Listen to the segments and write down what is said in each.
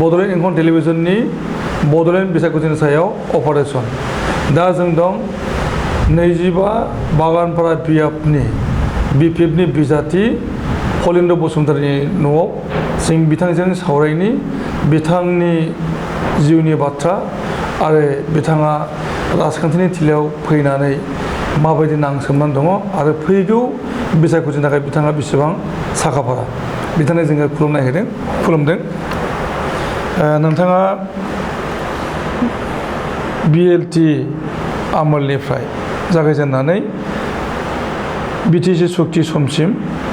बड'लेण्ड इंखं टेलिभिजननि बड'लेण्ड बिसायख'थिनि सायाव अपारेशन दा जों दं 25 बागानपारा बियाबनि बिपिएफनि बिजाथि फलिन्द्र बसुमतारीनि न'आव जों बिथांजों सावरायनि बिथांनि जिउनि बाथ्रा आरो बिथाङा राजखान्थिनि थिलियाव फैनानै माबायदि नांसोमनानै दङ आरो फैगौ बिसायख'थिनि थाखाय बिथाङा बेसेबां साखाफारा बिथांनो जोङो खुलुमदों नोंथाङा बिएलटि आमोलनिफ्राय जागायजेननानै बिटिसि सुक्ति समसिम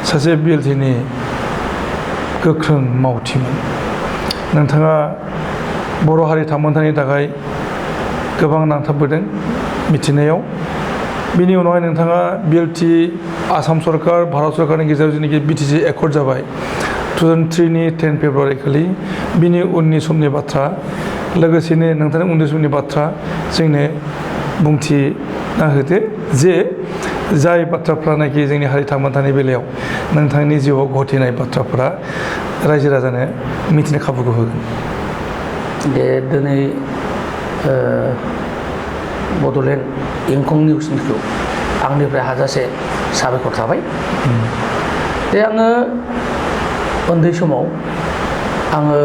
सासे बिएलटिनि गोख्रों मावथिमोन नोंथाङा बर' हारि थामोन्थानि थाखाय गोबां नांथाबबोदों मिथिनायाव बिनि उनावहाय नोंथाङा बिएलटि आसाम सरकार भारत सरकारनि गेजेराव जेनाखि बिटिसि एकर्ड जाबाय 2003 नि 10 फेब्रुवारि खालि बिनि उननि समनि बाथ्रा लोगोसेनो नोंथांनि उन्दै समनि बाथ्रा जोंनो बुंथिना होदो जे जाय बाथ्राफ्रानाखि जोंनि हारि थामोन्थानि बेलायाव नोंथांनि जिउआव घटिनाय बाथ्राफोरा रायजो राजानो मिथिनो खाबुखौ होगोन दे दिनै बड'लेण्ड इंखं निउसनिखौ आंनिफ्राय हाजासे साबायखर थाबाय दे आङो उन्दै समाव आङो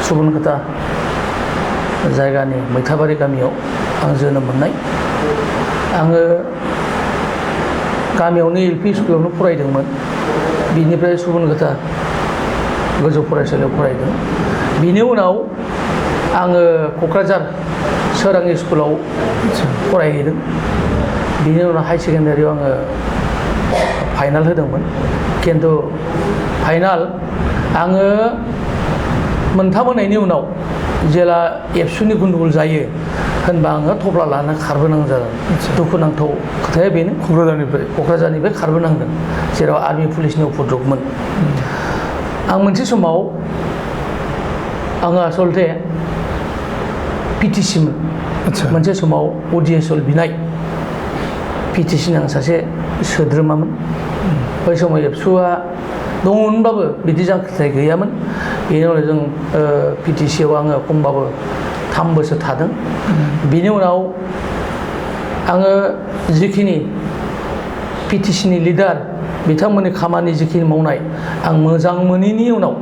सुबुनखोथा जायगानि मैथाबारि गामियाव आं जोनोम मोननाय आङो गामियावनो एलपि स्कुलावनो फरायदोंमोन बिनिफ्राय सुबुनखोथा गोजौ फरायसालियाव फरायदों बिनि उनाव आङो क'क्राझार सोरां स्कुलाव फरायहैदों बिनि उनाव हाई सेकेन्डारियाव आङो फाइनाल होदोंमोन खिन्थु फाइनाल आङो मोनथाम होनायनि उनाव जेला एबसुनि गन्दगल जायो होनबा आङो थफ्ला लाना खारबोनांगौ जादों दुखुनांथाव खोथाया बेनो क'क्राझारनिफ्राय खारबोनांदों जेराव आर्मि पुलिसनि उपद्रबमोन आं मोनसे समाव आङो आसलथे पिटिसिमोन मोनसे समाव अडिएसएल बिनाय पिटिसिनि आं सासे सोद्रोमामोन बै समाव एबसुआ दङमोनबाबो बिदि जांख्रिथाय गैयामोन बेनि उनाव जों पिटिसिआव आङो खमबाबो 3 बोसोर थादों बिनि उनाव आङो जिखिनि पिटिसिनि लिडार बिथांमोननि खामानि जिखिनि मावनाय आं मोजां मोनैनि उनाव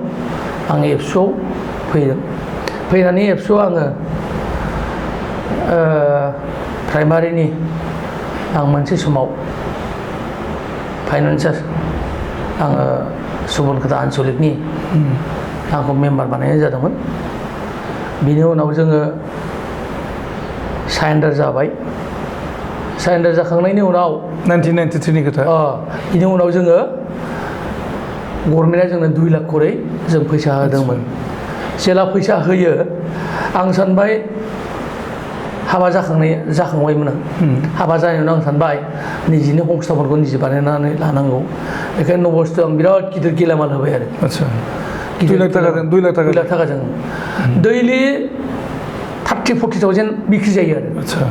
आं एबसुआव फैदों फैनानै एबसुआव आङो प्राइमारिनि आं मोनसे समाव फाइनान्सार आङो सुबुनखोथा आन्सलिकनि आंखौ मेम्बार बानायनाय जादोंमोन बिनि उनाव जोङो सारेन्डार जाबाय सारेन्डार जाखांनायनि उनाव 1993 नि खोथा बिनि उनाव जोङो गभर्नमेन्टआ जोंनो 2 लाख करै जों फैसा होदोंमोन जेला फैसा होयो आं सानबाय हाबा जाखांबायमोन आं हाबा जानायनि उनाव आं सानबाय निजिनि संस्थाफोरखौ निजे बानायनानै लानांगौ बेखायनो नबस्थायाव आं बिराद गिदिर गेलामाल होबाय आरो आच्छा 2 लाख थाखाजों दैलि 30-40,000 बिक्रि जायो आरो आच्छा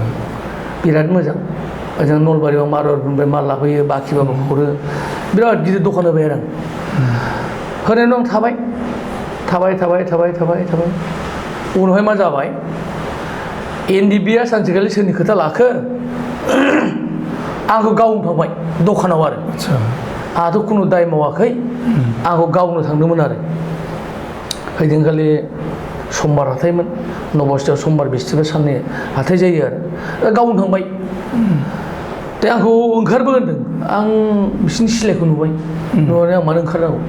बिराद मोजां ओजों नलबारियाव मारवारनिफ्राय माल लाबोयो बाखिबाबो हरो बिराद गिदिर दखान होबाय आरो आं होनायनि उनाव थाबाय उनावहाय मा जाबाय एनडिबिआ सानसेखालि सोरनि खोथा लाखो आंखौ गावनो थांबाय दखानाव आरो आंहाथ' खुनु दाय मावाखै आंखौ गावनो थांदोंमोन आरो हैदिनखालि समबार हाथायमोन नबस्थायाव समबार बिस्थिबार साननै हाथाय जायो आरो गावनो थांबाय दे आंखौ ओंखारबो होनदों आं बिसोरनि सिलायखौ नुबाय नुनानै आं मानो ओंखारनांगौ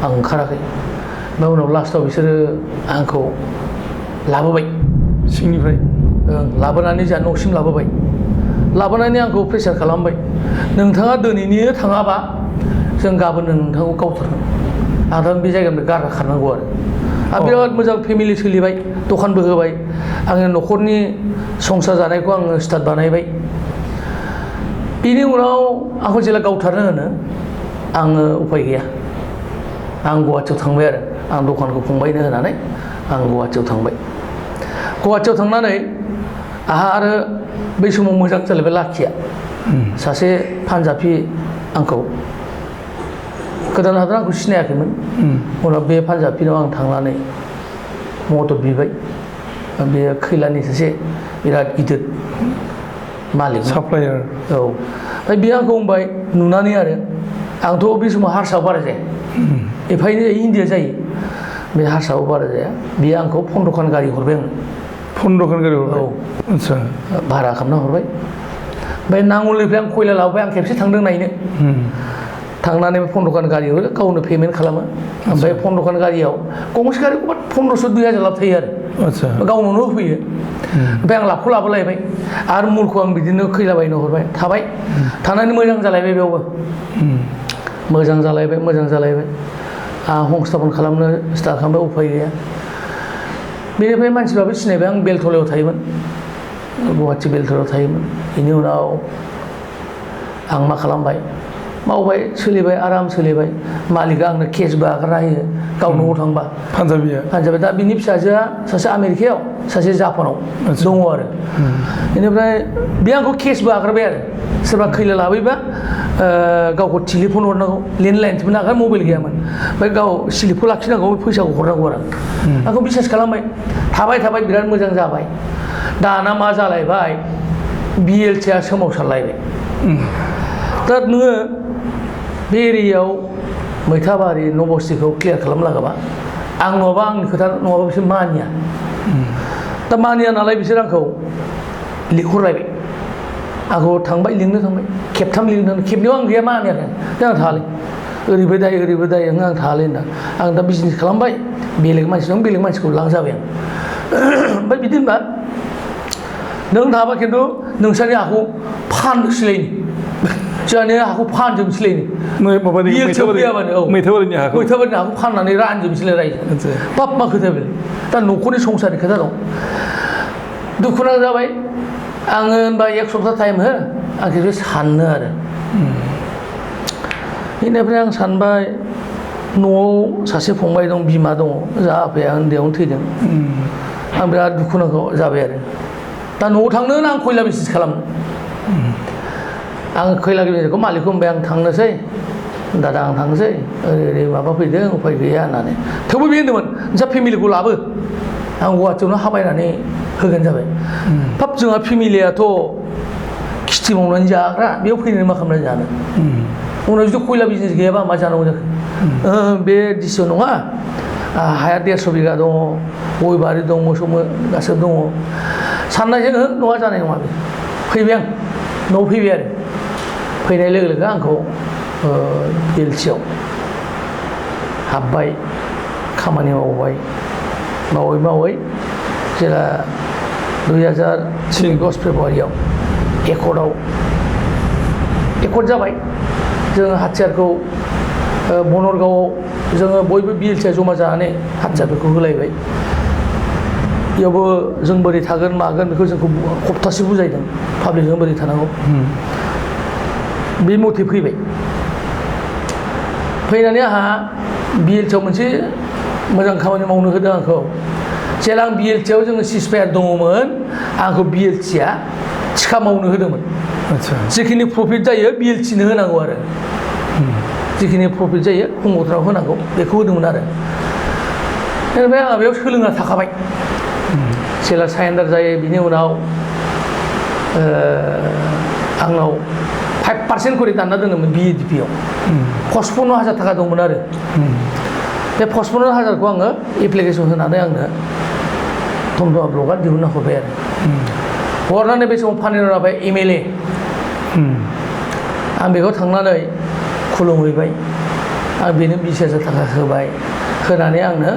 आं ओंखाराखै ओमफ्राय उनाव लास्टाव बिसोरो आंखौ लाबोबाय सिंनिफ्राय लाबोनानै जोंहा न'सिम लाबोनानै आंखौ प्रेसार खालामबाय नोंथाङा दिनैनो थाङाबा जों गाबोननो नोंथांखौ गावथारगोन आं दा बे जायगानिफ्राय गारना खारनांगौ आरो आं बिराद मोजां फेमिलि सोलिबाय दखानबो होबाय आङो न'खरनि संसार जानायखौ आङो स्टार्ट बानायबाय बिनि उनाव आंखौ जेला गावथारनो होनो आङो उफाय गैया आं गुवाहाटियाव थांबाय आरो आं दखानखौ फंबायनो होनानै आं गुवाहाटियाव थांबाय गुवाहाटियाव थांनानै आहा आरो बै समाव मोजां जालायबाय लाखिया सासे पान्जाबि आंखौ गोदान हादर आंखौ सिनायाखैमोन उनाव बे पान्जाबिनाव आं थांनानै मदद बिबाय बेयो खैलानि सासे बिराद गिदिर मालिक साप्लायार औ ओमफ्राय बियो आंखौ बुंबाय नुनानै आरो आंथ' बे समाव हारसाबो बारा जाया एफा एनै हिन्दीया जायो बे हारसाबो बारा जाया बियो आंखौ फन्द्रखान गारि हरबाय आंनो फन्द्रखान गारि हरबाय औ आदसा भारा खालामना हरबाय ओमफ्राय नांगौनिफ्राय आं खयला लाबोबाय आं खेबसे थांदों नायनो थांनानै फन्द्रखान गारि हरो गावनो पेमेन्ट खालामो ओमफ्राय फन्द्रखान गारियाव गंसे गारिखौ 1500-2000 लाब थायो आरो आदसा गावनावनो होफैयो ओमफ्राय आं लाबखौ लाबोलायबाय आरो मुलखौ आं बिदिनो खैला बायनो हरबाय थाबाय थानानै मोजां जालायबाय बेयावबो मोजां जालायबाय आं संस्थापन खालामनो स्टार्ट खालामबाय उफाय गैया बेनिफ्राय मानसिफ्राबो सिनायबाय आं बेलतलायाव थायोमोन गुवाहाटि बेलतलायाव थायोमोन बेनि उनाव आं मा खालामबाय मावबाय सोलिबाय आराम सोलिबाय मालिकआ आंनो केसबो आगारना होयो गाव न'आव थांबा पान्जाबिया दा बिनि फिसाजोआ सासे आमेरिकायाव सासे जापानाव दङ आरो बेनिफ्राय बे आंखौ केसबो आगारबाय आरो सोरबा खैला लाबोयोबा गावखौ टेलिफन हरनांगौ लेन्डलाइनसबो नागार मबाइल गैयामोन ओमफ्राय गाव स्लिपखौ लाखिनांगौ फैसाखौ हरनांगौ आरो आंखौ बिसास खालामबाय थाबाय बिराद मोजां जाबाय दाना मा जालायबाय BLTआ सोमावसारलायबाय दा नोङो बे एरियायाव मैथाबारि नबस्तिखौ क्लियार खालामलाङाबा आं नङाबा आंनि खोथा नङाबा बिसोर मानिया दा मानिया नालाय बिसोर आंखौ लिंहरलायबाय आंखौ लिंनो थांबाय खेबथाम लिंनो थांबाय खेबनैयाव आं गैया मानियाखै आं थाङालै ओरैबो दायो आं थाङालै होनना आं दा बिजनेस खालामबाय बेलेग मानसि दं बेलेग मानसिखौ लांजाबाय आं ओमफ्राय बिदि होनबा नों थाबा खिन्थु नोंसोरनि हाखौ फाननोसैलायनो जोंहानि हाखौ फानजोबनोसैलायनो मैथाबारिनि हाखौ फाननानै रानजोबनोसैलाय रायजो बाब मा खोथा बेलाय दा न'खरनि संसारनि खोथा दं दुखु नां जाबाय आङो होनबा 1 सप्ता टाइम हो आं खेबसे साननो आरो बेनिफ्राय आं सानबाय न'आव सासे फंबाय दं बिमा दङ जा आफाया उन्दैयावनो थैदों आं बिराद दुखु नांगौ जाबाय आरो दा न'आव थांनो आं खयला बिजनेस खालामनो आं खैला बिजनेसखौ मालिकखौ होनबाय आं थांनोसै दादा आं थांनोसै ओरै माबा फैदों उफाय गैया होननानै थेवबो बे होनदोंमोन नोंस्रा फेमिलिखौ लाबो आं गुवाहाटियावनो हाबायनानै होगोन जाबाय हाब जोंहा फेमिलियाथ' खिथि मावनानै जाग्रा बेयाव फैनानै मा खालामनानै जानो उनाव जुदि खयला बिजनेस गैयाबा मा जानांगौ जाखो बे डिसिसन नङा हाया 150 बिगा दङ गय बारि दं मोसौ गासैबो दङ साननायजों न'आ जानाय नङा बे फैबाय आं न'आव फैबाय आरो फैनाय लोगो लोगो आंखौ BLTआव हाबबाय खामानि मावै जेला 2003 10 फेब्रुवारियाव एकर्ड जाबाय जोङो हाथियारखौ बनरगावआव जोङो बयबो BLTआ जमा जानानै हाथियारफोरखौ होलायबाय बेयावबो जों बोरै थागोन मागोन बेखौ जोंखौ सप्तासे बुजायदों पाब्लिकजों बोरै थानांगौ बे मथे फैनानै आंहा BLTआव मोनसे मोजां खामानि मावनो होदों आंखौ जेला आं BLTआव जोङो सिसफायार दङमोन आंखौ BLTआ थिखा मावनो होदोंमोन जिखिनि प्रफिट जायो BLTनो होनांगौ आरो जिखिनि प्रफिट जायो संगठनाव होनांगौ बेखौ होदोंमोन आरो बेनिफ्राय आंहा बेयाव सोलोंना थाखाबाय जेला सारेन्डार जायो बिनि उनाव आंनाव 5% खरि दानना दोनोमोन BEDPआव 55,000 थाखा दंमोन आरो बे 55,000खौ आङो एप्लिकेसन होनानै आंनो धमधमा ब्लकआ दिहुनना हरबाय आरो हरनानै बे समाव पानिराव जाबाय MLA आं बेखौ थांनानै खुलुमहैबाय आं बेनो 20,000 थाखा होबाय होनानै आंनो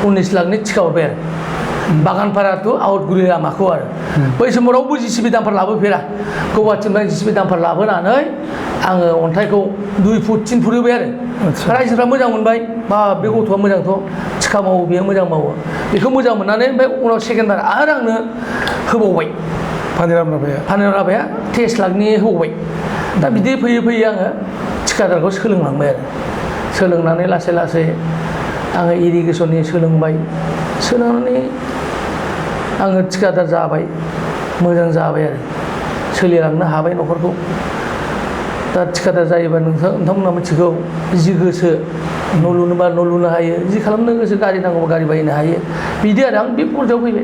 19 लाखनि थिखा हरबाय आरो बागानपारा टु आउटगुरि लामाखौ आरो बै समाव रावबो JCB दामफार लाबोफेरा गुवाहाटिनिफ्राय JCB दामफार लाबोनानै आङो अन्थाइखौ 2 फुट 3 फुट होबाय आरो रायजोफ्रा मोजां मोनबाय बा बे गथ'आ मोजांथ' थिखा मावो बेयो मोजां मावो बेखौ मोजां मोननानै ओमफ्राय उनाव सेकेन्डबार आरो आंनो होबावबाय पानिराव राभाया 23 लाखनि होबावबाय दा बिदि फैयै आङो थिखादारखौ सोलोंलांबाय आरो सोलोंनानै लासै आङो इरिगेसननि सोलोंनानै आङो थिखादार जाबाय मोजां जाबाय आरो सोलिलांनो हाबाय न'खरखौ दा थिखादार जायोबा नोंथांमोना मिथिगौ जि गोसो न' लुनोबा न' लुनो हायो जि खालामनो गोसो गारि नांगौबा गारि बायनो हायो बिदि आरो आं बे पर्जायाव फैबाय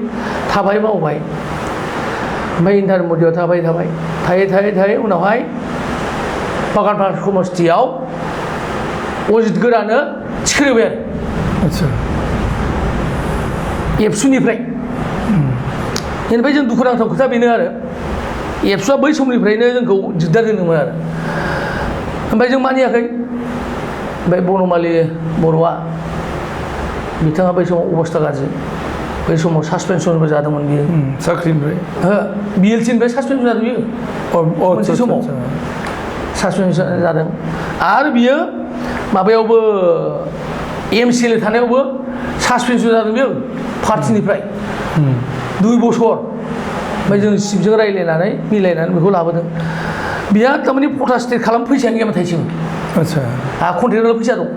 थाबाय मावबाय ओमफ्राय इन्टारमिडियाव थाबाय उनावहाय बागानपारा समस्थियाव अजित गोरानो थिखोबाय आरो आदसा एबसुनिफ्राय बेनिफ्राय जों दुखुनांथाव खोथा बेनो आरो एबसुआ बै समनिफ्रायनो जोंखौ दिगदार होदोंमोन आरो ओमफ्राय जों मानियाखै ओमफ्राय बनमालि बर'आ बिथाङा बै समाव अबस्था गाज्रि बै समाव सासपेनसनबो जादोंमोन बियो साख्रिनिफ्राय बिएलटिनिफ्राय सासपेनसन जादों बियो मोनसे समाव सासपेनसन जादों आरो बियो माबायावबो एमसिएलए थानायावबो सासपेनसन जादों बियो पार्टिनिफ्राय 2 बोसोर ओमफ्राय जों सिबजों रायज्लायनानै मिलायनानै बेखौ लाबोदों बिहा थारमाने फटास्टेट खालाम फैसायानो गैयामोन थाइसेबो आदसा आहा कन्ट्रेक्टरल' फैसा दं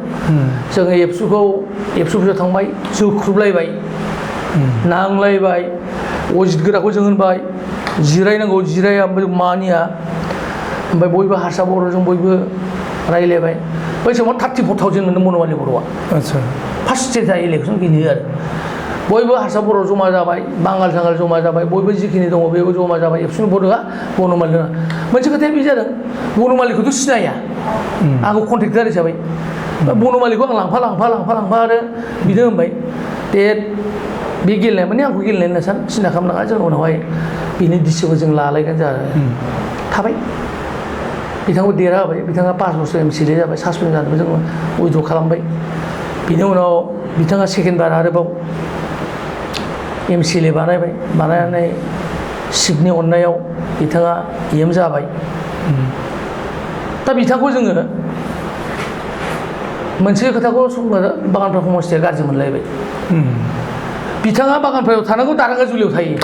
जोङो एबसुआव थांबाय जोख्रुबलायबाय नांलायबाय अजित गोराखौ जों होनबाय जिरायनांगौ जिराया ओमफ्राय मानिया ओमफ्राय बयबो हारसा बर'जों बयबो रायज्लायबाय बै समाव 34,000 मोनदों बनमालि बर'आ आदसा फार्स्ट स्टेटआ इलेक्सन गेलेयो आरो बयबो हारसा बर' जमा जाबाय बांगाल सांगाल जमा जाबाय बयबो जिखिनि दङ बेबो जमा जाबाय एबसुनि बर'आ बनमालि मोनसे खोथाया बे जादों बनमालिखौथ' सिनाया आंखौ कन्ट्रेक्टर हिसाबै बनमालिखौ आं लांफा आरो बिनो होनबाय दे बे गेलेनाय माने आंखौ गेलेनाय होनना सिन्था खालामनाङा जों उनावहाय बिनि डिसिखौ जों लालायगोन जाबाय थाबाय बिथांखौ देरहा होबाय बिथाङा 5 बोसोर एमसिएलए जाबाय सासपेन्ड जादोंमोन जों उइद्र खालामबाय बिनि उनाव बिथाङा सेकेन्ड बार आरोबाव एमसिएलए बानायनानै सिटनि अननायाव बिथाङा एम जाबाय दा बिथांखौ जोङो मोनसे खोथाखौ बागानपारा समस्थिया गाज्रि मोनलायबाय बिथाङा बागानपारायाव थानांगौ दारांगा जुलियाव थायो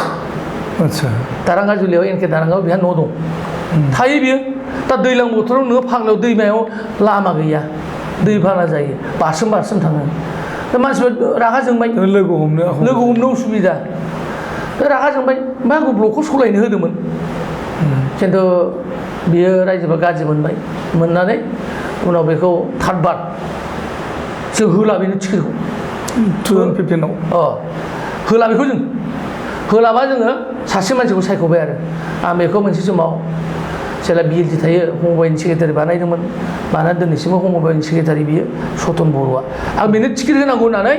आदसा दारांगा जुलियाव एनके दारांगायाव बिहा न' दं थायो बियो दा दैज्लां बोथोराव नोङो फाग्लायाव दैमायाव लामा गैया दै बाना जायो बारसोम थाङो दा मानसिफ्रा रागा जोंबाय लोगो हमनो उसुबिदा रागा जोंबाय ओमफ्राय आंखौ ब्लकखौ सलायनो होदोंमोन खिन्थु बियो रायजोफ्रा गाज्रि मोननानै उनाव बेखौ थार्ड बार जों होला बेनो टिकेटखौ 2015 होला बेखौ जों होलाबा जोङो सासे मानसिखौ सायख'बाय आरो आं बेखौ मोनसे समाव जेला बिएलटि थायो हमबाइनि सेक्रेटारि बानायदोंमोन मानोना दिनैसिमबो हमबाइनि सेक्रेटारि बियो सतन बर'आ आं बेनो टिकेट होनांगौ होननानै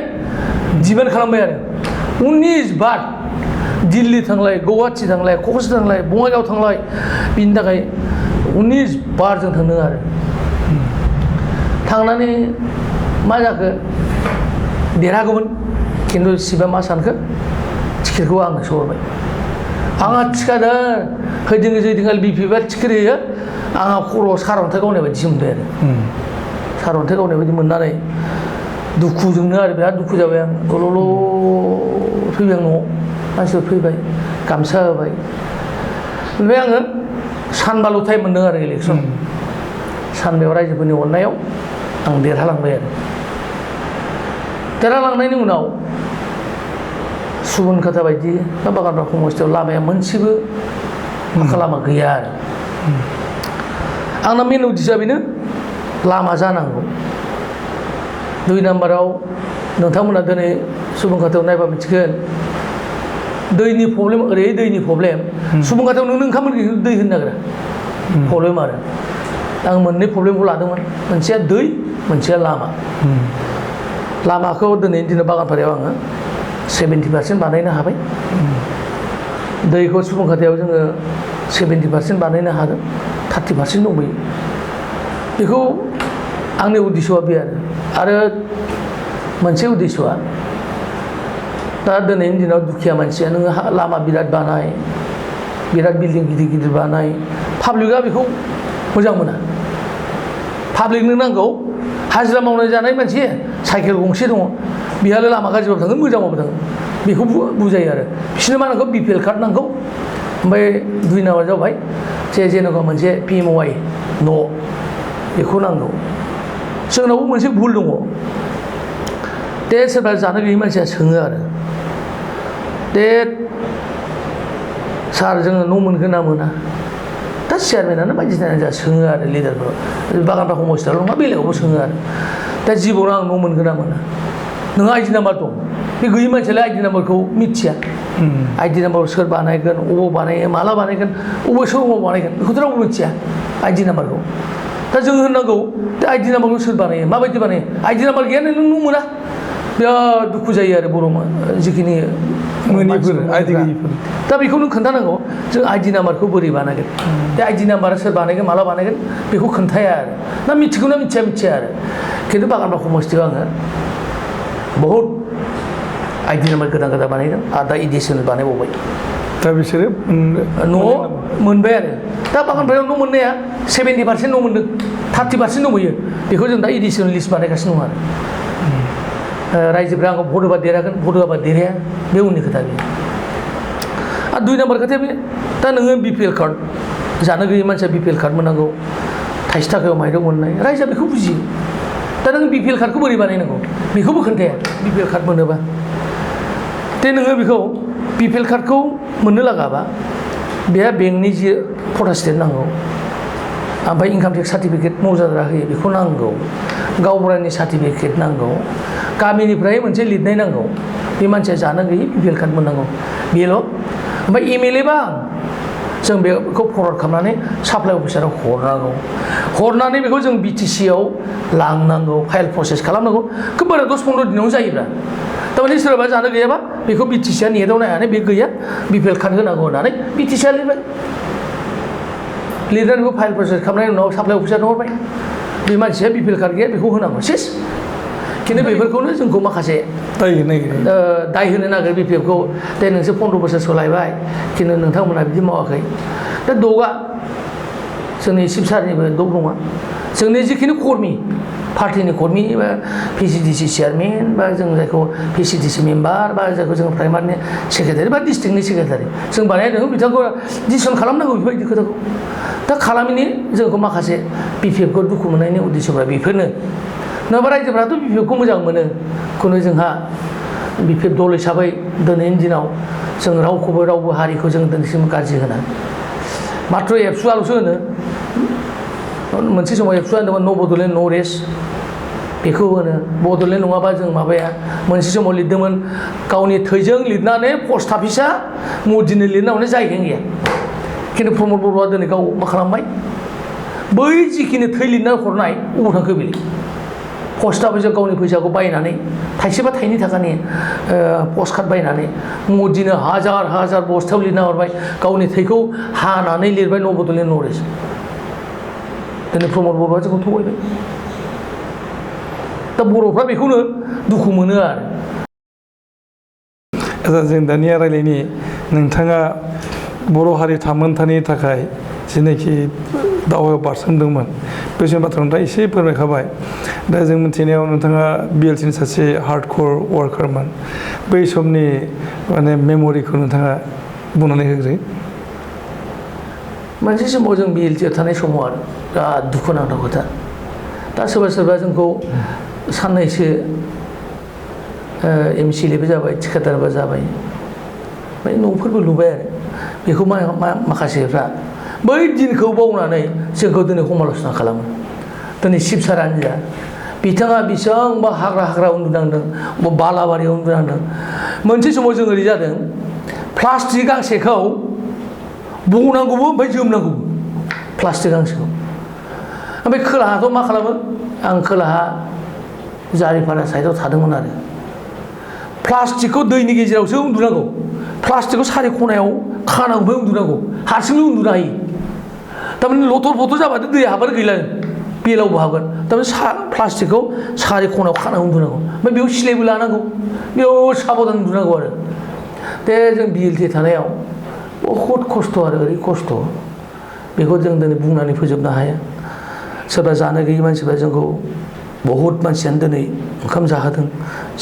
डिमान्ड खालामबाय आरो 19 बार दिल्ली थांलाय गुवाहाटि थांलाय क'क्राझार थांलाय बङाइगाव थांलाय बिनि थाखाय 19 बार जों थांदों आरो थांनानै मा जाखो देरहागौमोन खिन्थु सिबा मा सानखो टिकेटखौ आंनो सोहरबाय आंहा थिखादार हैदिनखालि बिपिएफआ टिकेट होयो आंहा खर'आव सारअन्थाइ गावनाय बायदिसो मोनबाय आरो सारअन्थाइ गावनाय बायदि मोननानै दुखुजोंनो आरो बिराद दुखु जाबाय आं गल'ल' फैबाय आं न'आव मानसिफोर फैबाय गामसा होबाय ओमफ्राय आङो सानबाल' टाइम मोनदों आरो इलेक्सन सानबायाव रायजोफोरनि अननायाव आं देरहालांबाय आरो देरहालांनायनि उनाव सुबुन खोथा बायदि बा बागानपारा समस्थियाव लामाया मोनसेबो फाखा लामा गैया आरो आंना मेन उद्देश्यआ बेनो लामा जानांगौ 2 नाम्बाराव नोंथांमोना दिनै सुबुन खाथायाव नायबा मिथिगोन दैनि प्रब्लेम दैनि प्रब्लेम सुबुन खाथायाव नोंनो ओंखाम दै होनो नागिरा प्रब्लेम आरो आं मोननै प्रब्लेमखौ लादोंमोन मोनसेया दै मोनसेया लामाखौ दिनैनि दिनाव बागानपारायाव आङो 70% बानायनो हाबाय दैखौ सुबुं खाथायाव जोङो 70% बानायनो हादों 30% दंबायो बेखौ आंनि उद्देश्यआ बे आरो मोनसे उद्देश्यआ दा दिनैनि दिनाव दुखिया मानसिया नोङो लामा बिराद बानाय बिराद बिल्डिं गिदिर बानाय पाब्लिकआ बेखौ मोजां मोना पाब्लिकनो नांगौ हाजिरा मावनाय जानाय मानसि साइकेल गंसे दङ बिहालाय लामा गाज्रिबाबो थांगोन मोजांबाबो थांगोन बेखौ बुजायो आरो बिसोरनो मा नांगौ बिपिएल कार्ड नांगौ ओमफ्राय 2 नाम्बार जाबाय जेनेबा मोनसे पिएमवाइ न' बेखौ नांगौ जोंनावबो मोनसे भुल दङ दे सोरबा जानो गैयै मानसिया सोङो आरो दे सार जोङो न' मोनगोन ना मोना दा चेयारमेनानो बायदिसिना जा सोङो आरो लिडारफोराव बागानफ्रा हमस्टाल नङा बेलेगावबो सोङो आरो दा जिबनाव आं न' मोनगोन ना मोना नोंहा आइडि नाम्बार दं बे गैयि मानसियालाय आइडि नाम्बारखौ मिथिया आइडि नाम्बारखौ सोर बानायगोन अबाव बानायो माला बानायगोन अबे समाव बानायगोन बेखौथ' रावबो मिथिया आइडि नाम्बारखौ दा जों होननांगौ दा आइडि नाम्बारखौ सोर बानायो माबायदि बानायो आइडि नाम्बार गैया नों न' मोना बिराद दुखु जायो आरो बर' जिखिनि मोनिफोर आइडि गैयिफोर दा बेखौ नों खोन्थानांगौ जों आइडि नाम्बारखौ बोरै बानायगोन बे आइडि नाम्बारा सोर बानायगोन माला बानायगोन बेखौ खोन्थाया आरो ना मिथिगौ ना मिथिया आरो खिन्थु बागानफ्रा समस्थियाव आङो बहुद आइडि नाम्बार गोदान गोदान बानायदों आरो दा एडिसनेल बानायबावबाय दा बिसोरो न'आव मोनबाय आरो दा बागानफ्रायाव न' मोननाया 70% न' मोनदों 30% दंबोयो बेखौ जों दा एडिसनेल लिस्ट बानायगासिनो दं आरो रायजोफ्रा आंखौ भट होबा देरहागोन भट होबा देरहाया बे उननि खोथा बेयो आरो 2 नाम्बार खोथाया बे दा नोङो BPL कार्ड जानो गैयै मानसिया BPL कार्ड मोननांगौ थाइसे थाखायाव माइरं मोननाय रायजोआ बेखौ बुजियो दा नों BPL कार्डखौ बोरै बानायनांगौ बेखौबो खोन्थाया BPL कार्ड मोनोबा दे नोङो बेखौ BPL कार्डखौ मोननो लागाबा बेहा बेंकनि जि फट'स्टेट नांगौ ओमफ्राय इनकाम टेक्स सार्टिफिकेट मावजाग्रा होयो बेखौ नांगौ गावबुरानि सार्टिफिकेट नांगौ गामिनिफ्राय मोनसे लिरनाय नांगौ बे मानसिया जानो गैयै BPL कार्ड मोननांगौ बेल' ओमफ्राय MLA बा जों बेखौ फरवार्ड खालामनानै साप्लाइ अफिसाराव हरनानै बेखौ जों BTC आव लांनांगौ फाइल प्रसेस खालामनांगौ खोब बारा 10-15 दिनावनो जायोब्रा थारमाने सोरबा जानो गैयाबा बेखौ BTC आ नेटआव नायनानै बे गैया BPL कार्ड होनांगौ होननानै BTC आ लिरबाय लिरनानै बेखौ फाइल प्रसेस खालामनायनि उनाव साप्लाइ अफिसारनो हरबाय बे मानसिया BPL कार्ड गैया बेखौ होनांगौ सेस खिन्थु बेफोरखौनो जोंखौ माखासे दाय होनो नागिरो BPF खौ दे नोंसोर 15 बोसोर सोलायबाय खिन्थु नोंथांमोना बिदि मावाखै दा दगा जोंनि चिफ सारनिबो दग नङा जोंनि जिखिनि कर्मि पार्टिनि कर्मि बा PCDC चेयारमेन बा जों जायखौ PCDC मेम्बार बा जायखौ जों प्राइमारनि सेक्रेटारि बा डिस्ट्रिक्टनि सेक्रेटारि जों बानायदों बिथांखौ डिसिसन खालामनांगौ बेफोरबायदि खोथाखौ दा खालामिनि जोंखौ माखासे BPF खौ दुखु मोननायनि उद्देश्यफ्रा बेफोरनो नङाबा रायजोफ्राथ' BPF खौ मोजां मोनो खुनु जोंहा BPF दल हिसाबै दिनैनि दिनाव जों रावबो हारिखौ जों दिनैसिम गाज्रि होना माथ्र' एबसुआल'सो होनो मोनसे समाव एबसुआ होनदोंमोन न' बड'लेण्ड न' रेस्ट बेखौ होनो बड'लेण्ड नङाबा जों माबाया मोनसे समाव लिरदोंमोन गावनि थैजों लिरनानै पस्ट अफिसा मदिनो लिरना हरनाय जायगायानो गैया खिन्थु प्रमद बर'आ दिनै गाव मा खालामबाय बै जिखिनि थै लिरनानै हरनाय अबाव थांखो बेलाय पस्ट अफिसाव गावनि फैसाखौ बायनानै थाइसे बा थाइनै थाखानि पस्ट कार्ड बायनानै मदिनो हाजार बस्थायाव लिरना हरबाय गावनि थैखौ हानानै लिरबाय न' बड'लेण्ड न' रेस्ट दिनै प्रमद बर'आ जोंखौ थगायबाय दा बर'फ्रा बेखौनो दुखु मोनो आरो जों दानिया रायलायनि नोंथाङा बर' हारि थामोन्थानि थाखाय जेनाखि दावहायाव बारसोमदोंमोन बे समनि बाथ्रा नोंथाङा एसे फोरमायखाबाय दा जों मिथिनायाव नोंथाङा BLT नि सासे हार्डक'र वार्कारमोन बै समनि माने मेम'रिखौ नोंथाङा बुंनानै होग्रो मोनसे समाव जों BLT आव थानाय समाव आरो बिराद दुखुनांथाव खोथा दा सोरबा जोंखौ साननैसो MCLA बो जाबाय थिखादारबो जाबाय ओमफ्राय न'फोरबो लुबाय आरो बेखौ माखासेफ्रा बै दिनखौ बावनानै जोंखौ दिनै समाल'सना खालामो दिनै चिफ सारानो जा बिथाङा बेसेबांबा हाग्रा उन्दुनांदों बालाबारियाव उन्दुनांदों मोनसे समाव जों ओरै जादों प्लास्टिक गांसेखौ बनांगौबो ओमफ्राय जोमनांगौ प्लास्टिक गांसेखौ ओमफ्राय खोलाहाथ' मा खालामो आं खोलाहा जारिपारा साइडआव थादोंमोन आरो प्लास्टिकखौ दैनि गेजेरावसो उन्दुनांगौ प्लास्टिकखौ सारि खनायाव खानांगौ ओमफ्राय उन्दुनांगौ हारसिंनो उन्दुनो हायो थारमाने लथर फथर जाबाथ' दैया हाबानो गैला बेलावबो हागोन थारमाने प्लास्टिकखौ सारि खनायाव खानानै उन्दुनांगौ ओमफ्राय बेयाव सिलायबो लानांगौ बेयाव साबधान उन्दुनांगौ आरो दे जों BLT थानायाव बहुद खस्थ' आरो ओरै खस्थ' बेखौ जों दिनै बुंनानै फोजोबनो हाया सोरबा जानो गैयै मानसिफ्रा जोंखौ बहुद मानसियानो दिनै ओंखाम जाहोदों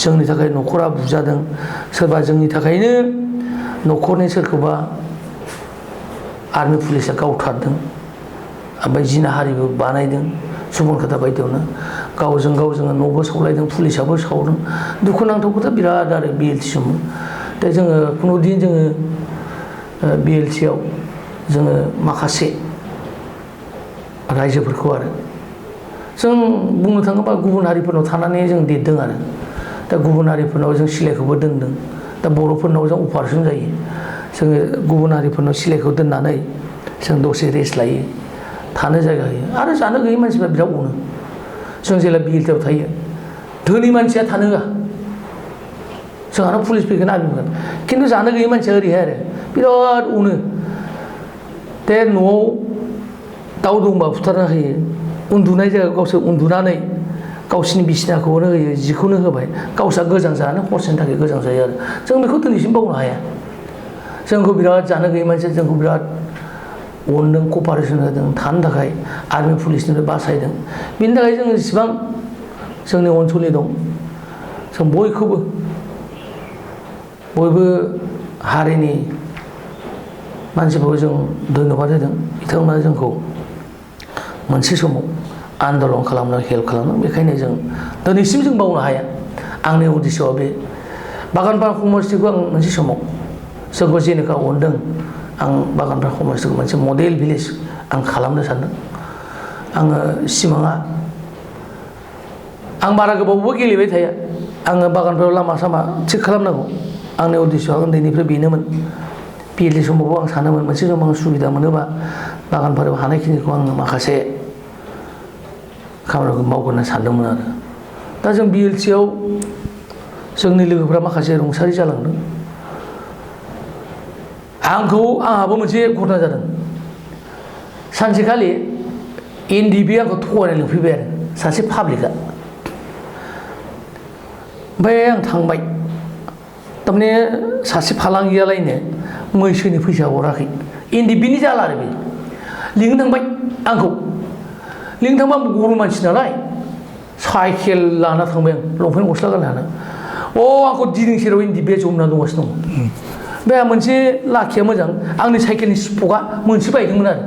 जोंनि थाखाय न'खरा बुजादों सोरबा जोंनि थाखायनो न'खरनि सोरखौबा आर्मि पुलिसा गावथारदों ओमफ्राय जिनाहारिबो बानायदों सुबनखाथा बायदियावनो गावजों गाव जोङो न'बो सावलायदों पुलिसाबो सावदों दुखुनांथाव खोथा बिराद आरो BLT समाव दा जोङो खुनुदिन जोङो BLT आव जोङो माखासे रायजोफोरखौ आरो जों बुंनो थाङोबा गुबुन हारिफोरनाव थानानै जों देरदों आरो दा गुबुन हारिफोरनाव जों सिलायखौबो दोनदों दा बर'फोरनाव जों अपारेसन जायो जोङो गुबुन हारिफोरनाव सिलायखौ दोननानै जों दसे रेस्ट लायो थानो जायगा होयो आरो जानो गैयै मानसिफ्रा बिराद अनो जों जेला बिएलटिआव थायो धोनि मानसिया थानो होआ जोंहानाव पुलिस फैगोन आर्मि फैगोन खिन्थु जानो गैयै मानसिया ओरैहाय आरो बिराद अनो दे न'आव दाउ दंबा बुथारना होयो उन्दुनाय जायगायाव गावसोर उन्दुनानै गावसिनि बिसिनाखौनो होयो जिखौनो होबाय गावस्रा गोजां जानो हरसेनि थाखाय गोजां जायो आरो जों बेखौ दिनैसिम बावनो हाया जोंखौ बिराद जानो गैयै मानसिया जोंखौ बिराद अनदों कपारेसन होदों थानो थाखाय आर्मि पुलिसनिफ्राय बासायदों बेनि थाखाय जों जेसेबां जोंनि ओनसोलनि दं जों बयबो हारिनि मानसिफोरखौ जों धन्यबाद होदों बिथांमोना जोंखौ मोनसे समाव आन्दलन खालामनो हेल्प खालामदों बेखायनो जों दिनैसिम जों बावनो हाया आंनि उद्देश्यआ बे बागानपारा समष्टिखौ आं मोनसे समाव जोंखौ जेनेखा अनदों आं बागानपारा समष्टिखौ मोनसे मडेल भिलेज आं खालामनो सानदों आङो सिमाङा आं बारा गोबावबो गेलेबाय थाया आङो बागानपारायाव लामा सामा थिग खालामनांगौ आंनि उद्देश्यआ उन्दैनिफ्राय बेनोमोन पिएलडि समावबो आं सानोमोन मोनसे समाव आं सुबिदा मोनोबा बागानपारायाव हानायखिनिखौ आङो माखासे खामानिखौ मावगोन होनना सानदोंमोन आरो दा जों बिएलटिआव जोंनि लोगोफ्रा माखासे रुंसारि जालांदों आंहाबो मोनसे घटना जादों सानसेखालि एनडिबि आंखौ थगायना लिंफैबाय आरो सासे पाब्लिकआ ओमफ्राय आं थांबाय थारमाने सासे फालांगियालायनो मैसोनि फैसा हराखै एनडिबिनि जाला आरो बे लिंनो थांबाय आंखौ लिंनो थांबा आं गरम मानसि नालाय साइकेल लाना थांबाय आं लंपेन्ट गस्ला गाननानै आंखौ दिरिं सेराव एनडिबिया जमना दंगासिनो दं बे मोनसे लाखिया मोजां आंनि साइकेलनि स्पकआ मोनसे बायदोंमोन आरो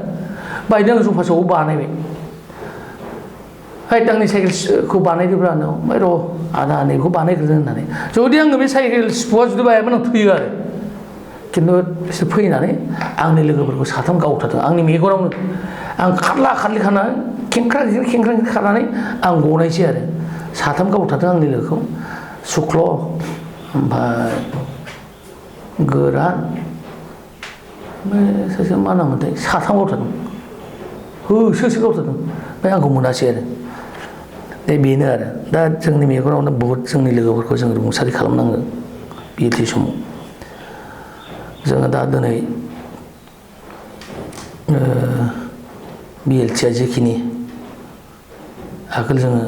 बायदों आं जफा सफाव बानायबाय हैद आंनि साइकेलखौ बानायदोब्रा आंनाव ओमफ्राय र' आदा नैखौ बानायग्रोदों होननानै जुदि आङो बे साइकेल स्पकआ जुदि बायामोन आं थैयो आरो खिन्थु बिसोर फैनानै आंनि लोगोफोरखौ साथाम गावथारदों आंनि मेगनावनो आं खारला खारलि खारनानै खेंख्रा खारनानै आं गनायसै आरो साथाम गावथारदों आंनि लोगोखौ सुक्ल ओमफ्राय गोरान ओमफ्राय सासे मा नाममोनथाय साथाम गावथारदों होसोसो गावथारदों ओमफ्राय आंखौ मोनासै आरो बेनो आरो दा जोंनि मेगनावनो बहुद जोंनि लोगोफोरखौ जों रुंसारि खालामनाङो बिएलटि समाव जोङो दा दिनै बिएलटिआ जेखिनि आगोल जोङो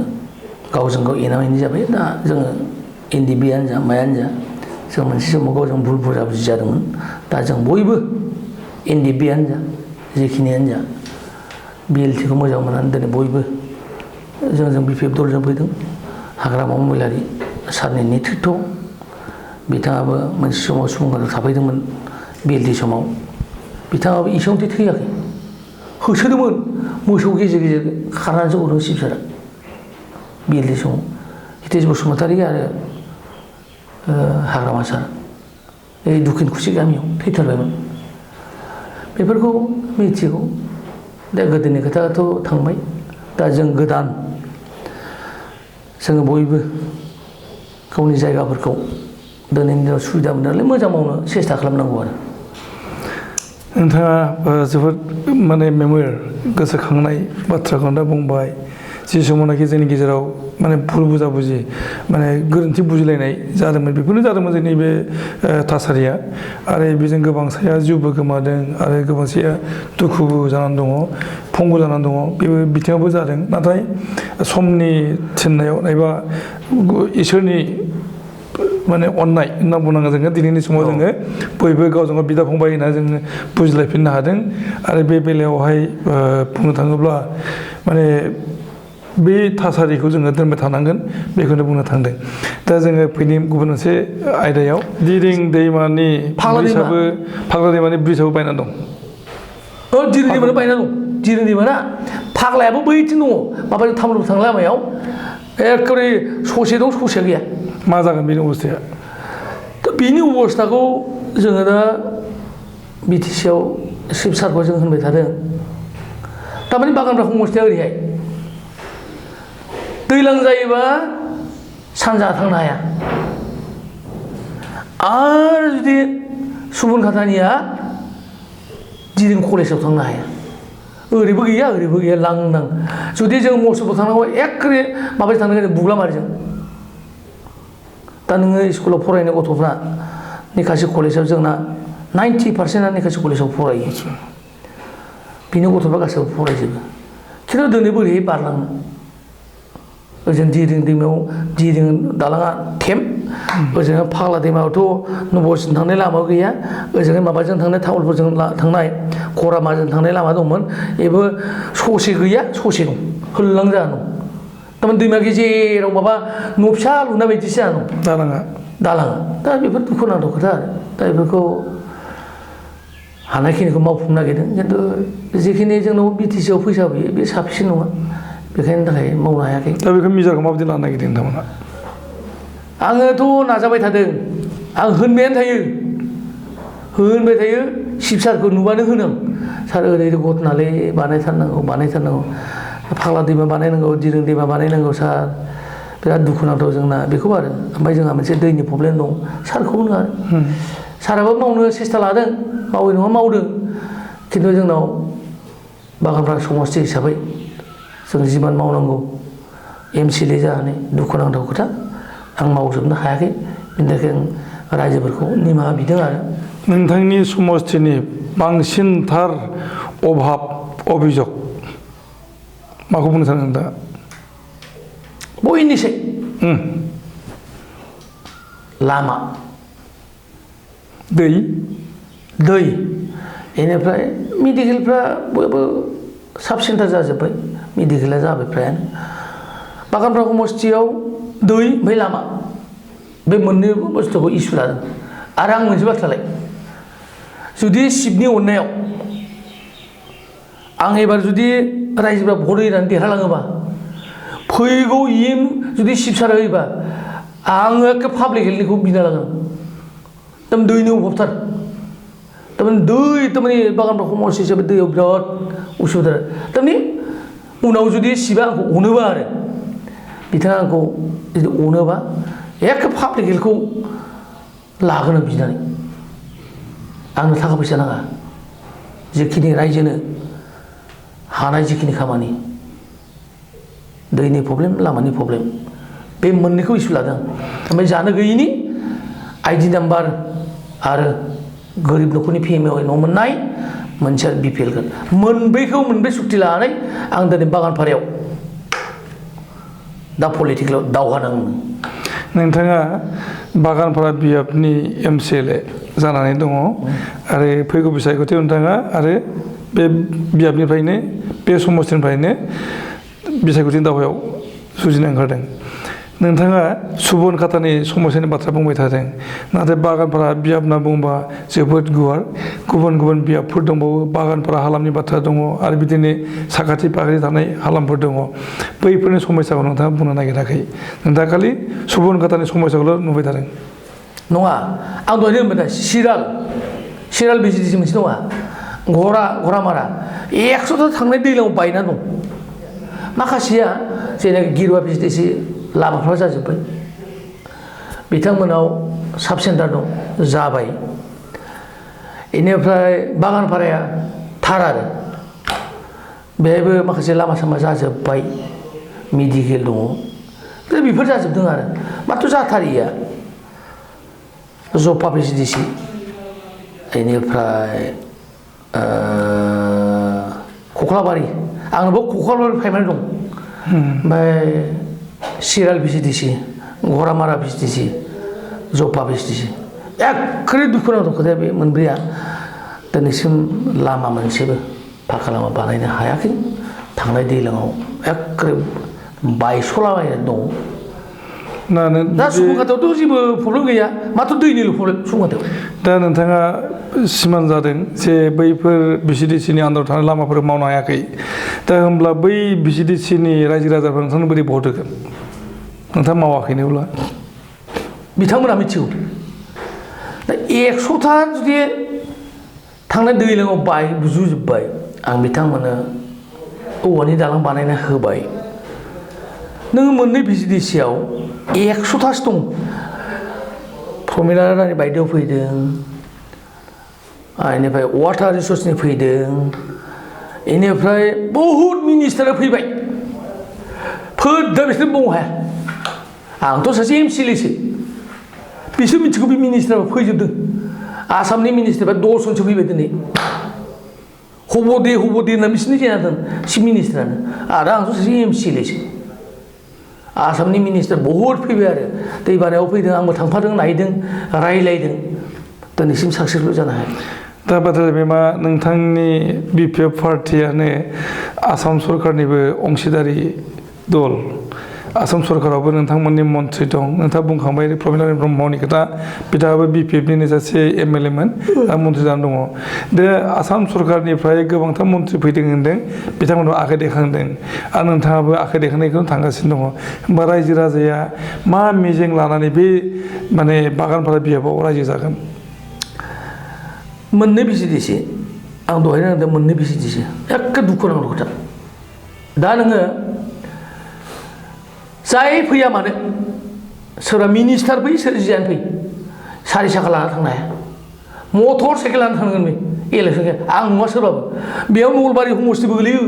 गावजों गाव एना एनि जाबाय दा जोङो एनडिबिआनो जा मायानो जा जों मोनसे समाव गावजों भुल बुजाबुजि जादोंमोन दा जों बयबो एनडिबिआनो जा जेखिनियानो जा बिएलटिखौ मोजां मोननानै दिनै बयबो जों बिपिएफ दलजों फैदों हाग्रामा महिलारि सारनि नेतृत्व बिथाङाबो मोनसे समाव सुबुंफोरा थाफैदोंमोन बिएलटि समाव बिथाङाबो इसेयावनो थैयाखै होसोदोंमोन मोसौ गेजेर गेजेर खारनानैसो गदों सिबसारा बिएलटि समाव हितेश बसुमतारी आरो हाग्रामा सार दुखिनकुसि गामियाव थैथारबायमोन बेफोरखौ मिथिगौ दा गोदोनि खोथायाथ' थांबाय दा जों गोदान जोङो बयबो गावनि जायगाफोरखौ दिनैनि दिनाव सुबिदा मोननानै मोजां मावनो सेस्था खालामनांगौ आरो नोंथाङा जोबोद माने मेम'रियेल गोसोखांनाय बाथ्राखौ दा बुंबाय जि समावनाखि जोंनि गेजेराव माने भुल बुजाबुजि माने गोरोन्थि बुजिलायनाय जादोंमोन बेफोरनो जादोंमोन जोंनि बे थासारिया आरो बेजों गोबांसाया जिउबो गोमादों आरो गोबांसाया दुखुबो जानानै दङ फंगु जानानै दङ बेबो बिथिङावबो जादों नाथाय समनि थिननायाव एबा इसोरनि माने अननाय होनना बुंनांगोन जोङो दिनैनि समाव जोङो बयबो गावजों गाव बिदा फंबाय होनना जोङो बुजिलायफिननो हादों आरो बे बेलायावहाय बुंनो थाङोब्ला माने बे थासारिखौ जोङो दोनबाय थानांगोन बेखौनो बुंनो थांदों दा जोङो फैनि गुबुन मोनसे आयदायाव दिरिं दैमानि ब्रिजआबो फाग्ला दैमानि ब्रिजआबो बायनानै दं दिरिं दैमानो बायना दं दिरिं दैमाना फाग्लायाबो बैथिं दङ माबा तामुलपुर थांनाय लामायाव एखेबारे ससे दं ससेया गैया मा जागोन बेनि अबस्थाया दा बेनि अबस्थाखौ जोङो दा बिटिसिआव चिफ सारखौ जों होनबाय थादों थारमाने बागानफ्रा हमस्थिया ओरैहाय दैज्लां जायोबा सानजा थांनो हाया आरो जुदि सुबनखातानिया दिरिं कलेजाव थांनो हाया ओरैबो गैया लांदां जुदि जों मसलपुर थांनांगौ एखे माबाजों थांनांगोन बुग्लामारिजों दा नोङो स्कुलाव फरायनाय गथ'फ्रा निकासि कलेजाव जोंना 90% निकासि कलेजाव फरायो बिनि गथ'फ्रा गासैबो फरायजोबो खिन्थु दिनै बोरैहाय बारलांनो ओजों दिरिं दैमायाव दिरिं दालाङा थेम ओजोंहाय फाग्ला दैमायावथ' नबसिम थांनाय लामा गैया ओजोंहाय माबाजों थांनाय तामुलपुरजों थांनाय खरामाजों थांनाय लामा दंमोन बेबो ससे गैया ससे दं होल्लां जाना दं थारमाने दैमा गेजेराव माबा न' फिसा लुनाय बायदिसो जाना दं दालाङा दा बेफोर दुखुनांथाव खोथा आरो दा बेफोरखौ हानायखिनिखौ मावफुंनो नागिरदों खिन्थु जिखिनि जोंनाव बिटिसिआव फैसा फैयो बे साफिसियेन्ट नङा बेखायनि थाखाय मावनो हायाखै दा बेखौ मेजारखौ माबायदि लानो नागिरदों नोंथांमोना आङोथ' नाजाबाय थादों आं होनबायानो थायो शिब सारखौ नुबानो होनो सार ओरै घटनालै बानायथारनांगौ फाग्ला दैमा बानायनांगौ दिरिं दैमा बानायनांगौ सार बिराद दुखुनांथाव जोंना बेखौ आरो ओमफ्राय जोंहा मोनसे दैनि प्रब्लेम दं सारखौ होनो आरो साराबो मावनो सेस्था लादों मावै नङा मावदों खिन्थु जोंनाव बागानफ्रा समस्ति हिसाबै जों जिमान मावनांगौ MCLA जानानै दुखुनांथाव खोथा आं मावजोबनो हायाखै बेनि थाखाय आं रायजोफोरखौ निमाहा बिदों आरो नोंथांनि समस्तिनि बांसिनथार अभाब अभियोग माखौ बुंनो सानो दा बयनिसै लामा दै बेनिफ्राय मेडिकेलफ्रा बयबो साब सेन्टार जाजोब्बाय मेडिकेला जाबाय फ्रायानो बागानफ्रा समस्तियाव दै ओमफ्राय लामा बे मोननै बुस्थुखौ इसु लादों आरो आं मोनसे बाथ्रालाय जुदि शिबनि अननायाव आं एबार जुदि रायजोफ्रा भट होनानै देरहालाङोबा फैगौ जुदि शिब सारा होयोबा आङो एखे पाब्लिक हेल्थनिखौ बिना लागोन थारमाने दैनि अभाबथार थारमाने बागानफ्रा समस्ति हिसाबै दैयाव बिराद उसुबिदा थारमाने उनाव जुदि शिबा आंखौ अनोबा आरो बिथाङा आंखौ जुदि अनोबा एखे पाब्लिक हेल्थखौ लागोन आं बिनानै आंनो थाखा फैसा नाङा जेखिनि रायजोनो हानाय जिखिनि खामानि दैनि प्रब्लेम लामानि प्रब्लेम बे मोननैखौ इसु लादों ओमफ्राय जानो गैयिनि ID नाम्बार आरो गोरिब न'खरनि PMAY न' मोननाय मोनसे BPL मोनब्रै सुक्ति लानानै आं दिनै बागानपारायाव दा पलिटिकेलाव दावहा नाङो नोंथाङा बागानपारा बियाबनि MCLA जानानै दङ आरो फैगौ बिसायख'थियाव नोंथाङा आरो बे बियाबनिफ्रायनो बे समस्तिनिफ्रायनो बिसायख'थिनि दावहायाव जुजिनो ओंखारदों नोंथाङा सुबनखातानि समस्यानि बाथ्रा बुंबाय थादों नाथाय बागानपारा बियाब होनना बुङोबा जोबोद गुवार गुबुन बियाबफोर दंबावो बागानपारा हालामनि बाथ्रा दङ आरो बिदिनो साखाथि फाखाथि थानाय हालामफोर दङ बैफोरनि समस्याखौ नोंथाङा बुंनो नागिराखै नोंथाङा खालि सुबनखातानि समस्याखौल' नुबाय थादों नङा आं दहायनो होनबाय दा सिराल बिजिदिसि मोनसे नङा घरामारा 100ता थांनाय दैलाङाव बायना दं माखासेया जेनेबा गिरुवा बिजिदिसि लामाफ्रा जाजोब्बाय बिथांमोनाव साब सेन्टार दं जाबाय बेनिफ्राय बागानपाराया थार आरो बेहायबो माखासे लामा सामा जाजोब्बाय मेडिकेल दङ बेफोर जाजोबदों आरो माथ्र' जाथारिया जपा बिजिदिसि बेनिफ्राय कख्लाबारि आंनाबो कख्लाबारि प्राइमारि दं ओमफ्राय सिराल बिजिदिसि घरामारा बिजिदिसि जपा बिजिदिसि एख्रि दुखुनांथाव खोथाया बे मोनब्रैया दिनैसिम लामा मोनसेबो फाखा लामा बानायनो हायाखै थांनाय दैलाङाव एख्रि बायस'लाबायनानै दङ दा सुबनखातायावथ' जेबो प्रब्लेम गैया माथ्र' दैनिल' प्रब्लेम सुबनखातायाव दा नोंथाङा सिमान जादों जे बैफोर बिजिदिसिनि आन्दाराव थानाय लामाफोर मावनो हायाखै दा होमब्ला बै बिजिदिसिनि रायजो राजाफोर नोंथांनो बोरै भट होगोन नोंथाङा मावाखैनोब्ला बिथांमोना मिथिगौ दा 100ता जुदि थांनाय दैलाङाव बुजुजोब्बाय आं बिथांमोननो औवानि दालां बानायना होबाय नोङो मोननै भिजिडिसियाव 100थासो दं प्रमिला रानी बायदेव फैदों बेनिफ्राय वाटार रिसोर्सनि फैदों बेनिफ्राय बहुद मिनिस्टार फैबाय फोद्दा बिसोर बुंनो हाया आंथ' सासे एमसिएलएसो बिसोर मिथिगौ बे मिनिस्टारफ्रा फैजोबदों आसामनि मिनिस्टारफ्रा 10 जनसो फैबाय दिनै हब'दे होनना बिसोरनि जादों चिफ मिनिस्टारानो आरो आंथ' सासे एमसिएलएसो आसामनि मिनिस्टार बहुद फैबाय आरो दै बानायाव फैदों आंबो थांफादों नायदों रायलायदों दिनैसिम साक्सेसफुल जानो हाया दा बाथ्राया बे मा नोंथांनि बिपिएफ पार्टियानो आसाम सरकारनिबो अंशीदारि दल आसाम सरकारावबो नोंथांमोननि मन्थ्रि दं नोंथाङा बुंखांबाय प्रमिला रानी ब्रह्मनि खोथा बिथाङाबो बिपिएफनिनो सासे एमएलए मोन आरो मन्थ्रि जानानै दङ दा आसाम सरकारनिफ्राय गोबांथार मन्थ्रि फैदों होनदों बिथांमोनहा आखाइ दैखांदों आरो नोंथाङाबो आखाइ दैखांनायखौनो थांगासिनो दङ होमबा रायजो राजाया मा मिजिं लानानै बे माने बागानपारा बियाबाव रायजो जागोन मोननै भिजिडिसि आं दहायनो होनदों मोननै भिजिडिसि एखे दुखु नांगौ खोथा दा नोङो जाय फैया मानो सोरबा मिनिस्टार फै सोर जियानो फै सारि साखा लाना थांनो हाया मटर साइकेल लाना थांगोन बे इलेक्सन आं नुवा सोरबाबो बेयाव नलबारि समस्तिबो गोलैयो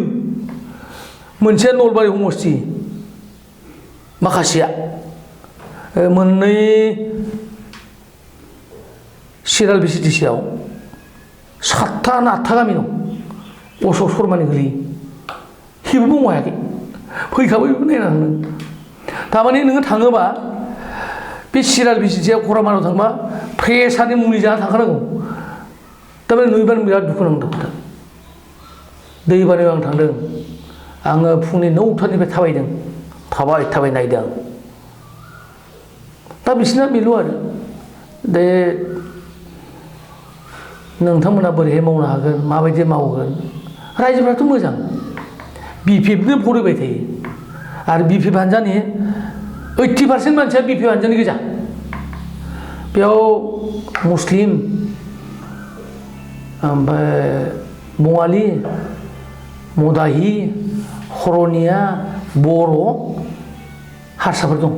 मोनसेया नलबारि समस्ति माखासेया मोननै सिराल भिजिडिसियाव 7था ना 8था गामि दं अशक शर्मानि गोलैयो हेबो बुंनो हायाखै फैखाबाय बेखौ नायना थांदों थारमाने नोङो थाङोबा बे सिराल भिजिडिसियाव क'रामाराव थांबा प्रेसारनि मुलि जाना थांखानांगौ थारमाने नुयोबानो बिराद दुखु नांदों खोथा दै बानायाव आं थांदों आङो फुंनि 9थानिफ्राय थाबायदों थाबाय नायदों आं दा बिसोरना बेल' आरो दे नोंथांमोना बोरैहाय मावनो हागोन माबायदि मावगोन रायजोफ्राथ' मोजां बिपिएफनो भट होबाय थायो आरो बिपिएफ हानजानि 80% मानसिया बिपिएफ हानजानि गोजा बेयाव मुस्लिम ओमफ्राय बङालि मदाहि हरनिया बर' हारसाफोर दं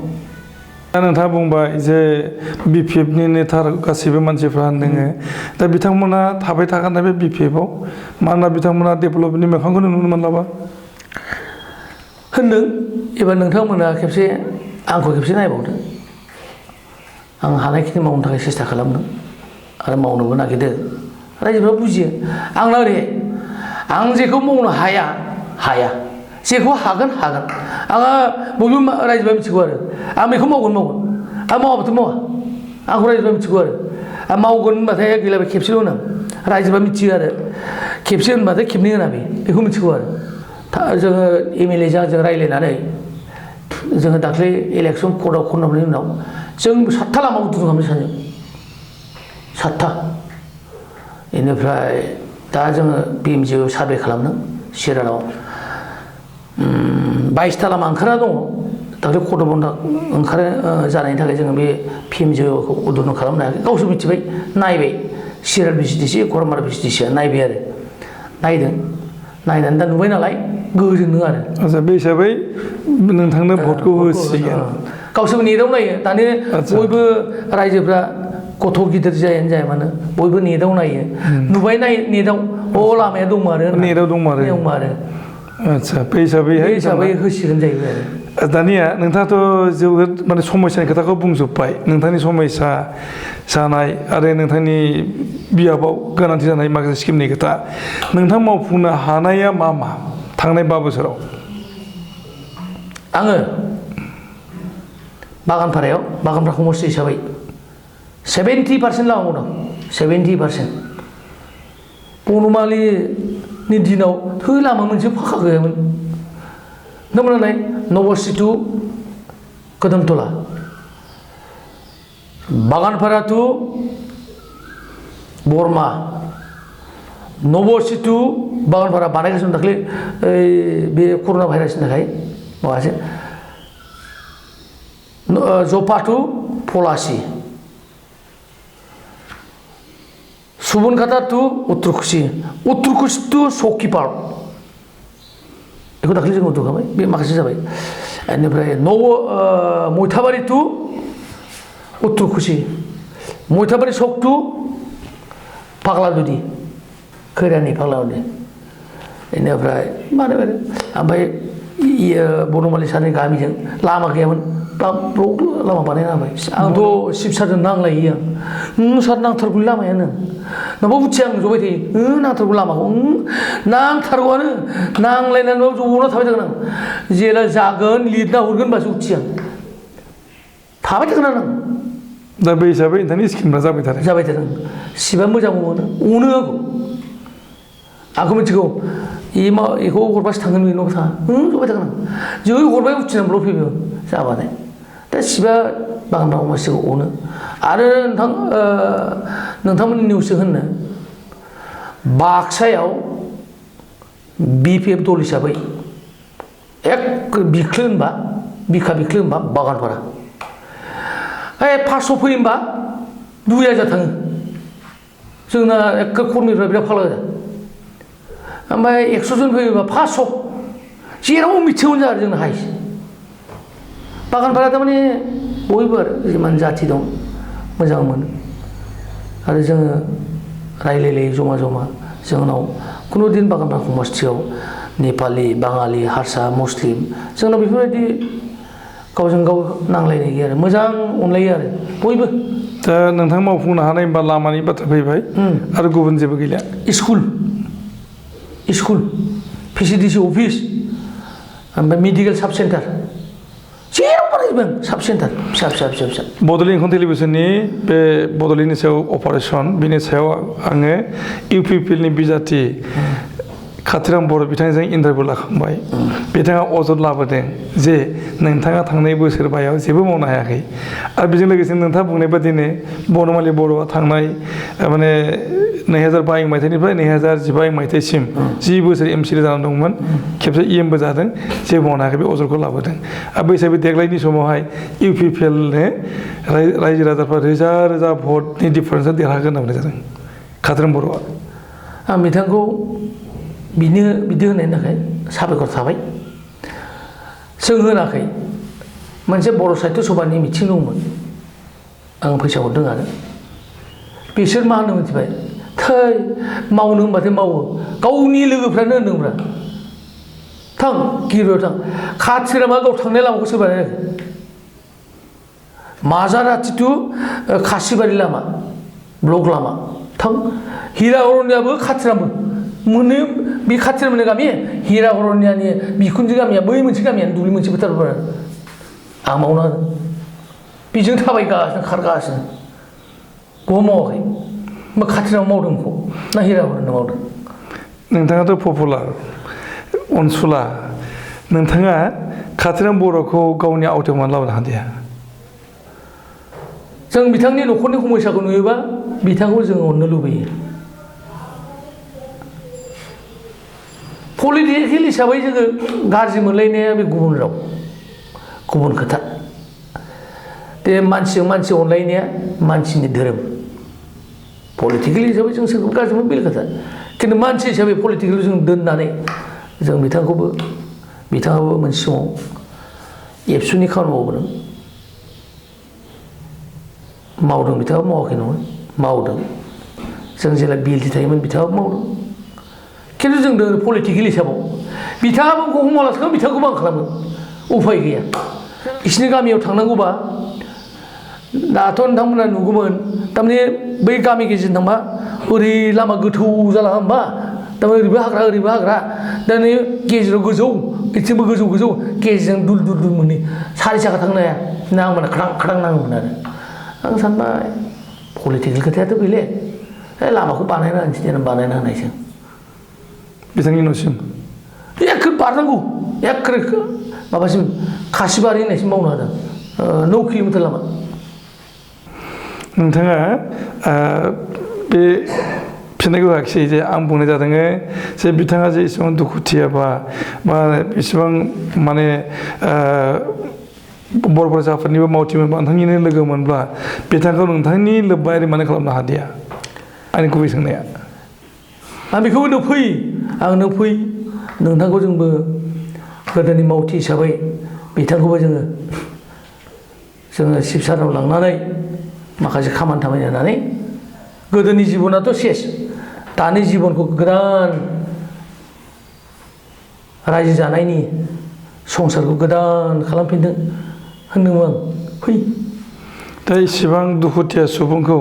दा नोंथाङा बुंबाय जे बिपिएफनि नेता गासैबो मानसिफ्रा होनदोङो दा बिथांमोना थाबाय थाखानाय बे बिपिएफआव मानोना बिथांमोना डेभेलपमेन्टनि मोखांखौनो नुनो मोनलाबा होनदों एबार नोंथांमोना खेबसे आंखौ खेबसे नायबावदो आं हानायखिनि मावनो थाखाय सेस्था खालामदों आरो मावनोबो नागिरदों रायजोफ्रा बुजियो आंना ओरै आं जेखौ मावनो हाया जेखौ हागोन आङो बयबो रायजोफ्रा मिथिगौ आरो आं बेखौ मावगोन आं मावाबाथ' मावा आंखौ रायजोफ्रा मिथिगौ आरो आं मावगोन होनबाथाय गैलाबा खेबसेल' होनां रायजोफ्रा मिथियो आरो खेबसे होनबाथाय खेबनै होना बेखौ मिथिगौ आरो जोङो एमएलए जों रायज्लायनानै जोङो दाख्लै इलेक्सन कर्टआव खननायनि उनाव जों 7था लामा उद्घाटन खालामनो सानदों 7था बेनिफ्राय दा जोङो बिएमजिआव सार्भे खालामदों सिरालाव 22था लामा ओंखारना दङ दाख्लै कर्ट अफ ओंखारो जानायनि थाखाय जोङो बे पिएमजिखौ उद्घाटन खालामनो हायाखै गावसोर मिथिबाय नायबाय सिराल भिजिडिसि क'रामारा भिजिडिसिया नायबाय आरो नायनानै दा नुबाय नालाय गोजोनदों आरो आচ্ছা बे हिसाबै नोंथांनो भटखौ होसिगोन गावसोरबो नेटआव नायो दानि बयबो रायजोफ्रा गथ' गिदिर जायानो जाया मानो बयबो नेटआव नायो नुबाय नेटआव लामाया दंमोन आरो नेटआव दंमोन आरो आচ্ছা बे हिसाबै होसिगोन जाहैबाय आरो दानिया नोंथाङाथ' जोबोद माने समस्यानि खोथाखौ बुंजोब्बाय नोंथांनि समस्या जानाय आरो नोंथांनि बियाबाव गोनांथि जानाय माखासे स्किमनि खोथा नोंथां मावफुंनो हानाया मा थांनाय 5 बोसोराव आङो बागानपारा समस्ति हिसाबै 70% लामा मावदों 70% बनमालिनि दिनाव लामा मोनसे फाखा गैयामोन नोंथांमोना नबसिटु कदमतला बागानपारा टु बरमा नबसिटु बागानपारा बानायगासिनो दाख्लै बे कर'ना भाइरासनि थाखाय माबासो जफा two पलासि Subankhata two उत्तरकुसि two सौखि park बेखौ दाखालि जों उन्दुखाबाय बे माखासे जाबाय बेनिफ्राय मयथाबारि टु उत्तरकुसि मयथाबारि सक टु फाग्लादुदि खैरानि फाग्लादुदि बेनिफ्राय मानो ओमफ्राय बनमालि सारनि गामिजों लामा गैयामोन ब्लक लामा बानायना होबाय आंथ' शिबसारजों नांलायो आं सार नांथारगौ लामायानो नोंबो उथिया आं जबाय थायो नांथारगौ लामाखौ नांथारगौआनो नांलायनानैबाबो जना थाबाय थागोन आं जेला जागोन लिरना हरगोन होनबासो उथिया थाबाय थागोन आं दा बे हिसाबै नोंथांनि स्किमफ्रा जाबाय थादों सिबा मोजां मोनो अनो आंखौ मिथिगौ बेखौ हरबासो थांगोन बे न'आव थाङा जबाय थागोन आं जै हरबाय उथिनानैल' फैबाय जाबाथाय दा सिबा बागान बागान मानसिखौ अनो आरो नोंथांमोननि निउसो होनो बाक्सायाव BPF दल हिसाबै एक बिख्लो होनबा बिखा बिख्लो होनबा बागानपारा 500 फैयो होनबा 2000 थाङो जोंना एक कर्मिफ्रा बिराद फाला गोजा ओमफ्राय 100 जन फैयोबा 500 जेराव मिथियावनो जादों जोंना हाइस बागानपारा थारमाने बयबो आरो जिमान जाथि दं मोजां मोनो आरो जोङो रायलायलायो जमा जमा जोंनाव खुनु दिन बागानपारा समस्थियाव नेपालि बाङालि हारसा मुस्लिम जोंनाव बेफोरबायदि गावजों गाव नांलायनाय गैया आरो मोजां अनलायो आरो बयबो दा नोंथां मावफुंनो हानाय होनबा लामानि बाथ्रा फैबाय आरो गुबुन जेबो गैला स्कुल PCDC अफिस ओमफ्राय मेडिकेल साब सेन्टार जेराव बानायजोबदों साब सेन्टार फिसा बड'लेण्ड इंखं टेलिभिजननि बे बड'लेण्डनि सायाव अपारेसन बिनि सायाव आङो UPPLनि बिजाथि खाथिराम बर' बिथांजों इन्टारभिउ लाखांबाय बिथाङा अजद लाबोदों जे नोंथाङा थांनाय बोसोरबायाव जेबो मावनो हायाखै आरो बेजों लोगोसे नोंथाङा बुंनाय बादिनो बनमालि बर'आ थांनाय माने 2012 मायथाइनिफ्राय 2015 मायथाइसिम 10 बोसोर MCL जानानै दंमोन खेबसे EMबो जादों जेबो मावनो हायाखै बे अजदखौ लाबोदों आरो बै हिसाबै देग्लायनि समावहाय UPPLनो रायजो राजाफ्रा रोजा रोजा भटनि डिफारेन्सआव देरहागोन होनना बुंनाय जादों खाथिराम बर'आ आं बिथांखौ बिदि होनायनि थाखाय साबायखर थाबाय जों होनाखै मोनसे बर' साहित्य सभानि मिथिं दंमोन आं फैसा हरदों आरो बिसोर मा होनो मिथिबाय थै मावनो होनबाथाय मावो गावनि लोगोफ्रानो होनदोंब्रा थां गिर'आव थां खाथिरामा गाव थांनाय लामाखौ सोरबा नायाखै माजाराथि टु खासिबारि लामा ब्लक लामा थां हिरा अरनियाबो खाथिरामोन मोनो बे खाथिरामनि गामि हिरा अरनियानि बिखुनजो गामिया बै मोनसे गामियानो दुब्लि मोनसे फोथारफोर आं मावना होदों बेजों थाबायगासिनो खारगासिनो बहा मावाखै मा खाथिराम मावदों बेखौ ना हिरा अरनिया मावदों नोंथाङाथ' पपुलार अनसुला नोंथाङा खाथिराम बर'खौ गावनि आवथायाव मानो लाबोनो हादिया जों बिथांनि न'खरनि समयसाखौ नुयोबा बिथांखौ जों अननो लुबैयो पलिटिकेल हिसाबै जोङो गाज्रि मोनलायनाया बे गुबुन राव गुबुन खोथा बे मानसिजों मानसि अनलायनाया मानसिनि धोरोम पलिटिकेल हिसाबै जों सोरखौबो गाज्रि मोनो बेलेग खोथा खिन्थु मानसि हिसाबै पलिटिकेल जों दोननानै जों बिथाङाबो मोनसे समाव एबसुनि खामानि मावदों बिथाङाबो मावाखै नङा मावदों जों जेला BLT थायोमोन बिथाङाबो मावदों खिन्थु जों पलिटिकेल हिसाबाव बिथाङाबो गहमालासिनो बिथांखौबो आं खालामो उफाय गैया बिसिनि गामियाव थांनांगौबा दाथ' नोंथांमोना नुगौमोन थारमाने बै गामि गेजेरजों थांबा ओरै लामा गोथौ जाला होमबा थारमाने ओरैबो हाग्रा दा नै गेजेराव गोजौ बिथिंबो गोजौ गेजेरजों दुल मोनो सारि साखा थांनो हाया नांबानो खादां नाङोमोन आरो आं सानबाय पलिटिकेल खोथायाथ' बेलेग लामाखौ बानायना होनोसै देनां बानायना होनायसै बिथांनि न'सिम एक बारनांगौ एक माबासिम खासिबारि होननायसिम मावनो हादों 9 किल'मिटार लामा नोंथाङा बे फिननायखौ होआखिसै जे आं बुंनाय जादों जे बिथाङा जे इसेबां दुखुथिया बा इसेबां माने बर' फरायसाफोरनिबो मावथिमोन नोंथांनिनो लोगो मोनब्ला बिथांखौ नोंथांनि लोब्बायारि मानो खालामनो हादिया आंनि गुबै सोंनाया आं बेखौ नों फै नोंथांखौ जोंबो गोदोनि मावथि हिसाबै बिथांखौबो जोङो शिबसाराव लांनानै माखासे खामानि थामानि होनानै गोदोनि जिबनाथ' सेस दानि जिबनखौ गोदान रायजो जानायनि संसारखौ गोदान खालामफिनदों होनदोंमोन आं फै दा इसिबां दुखुथिया सुबुंखौ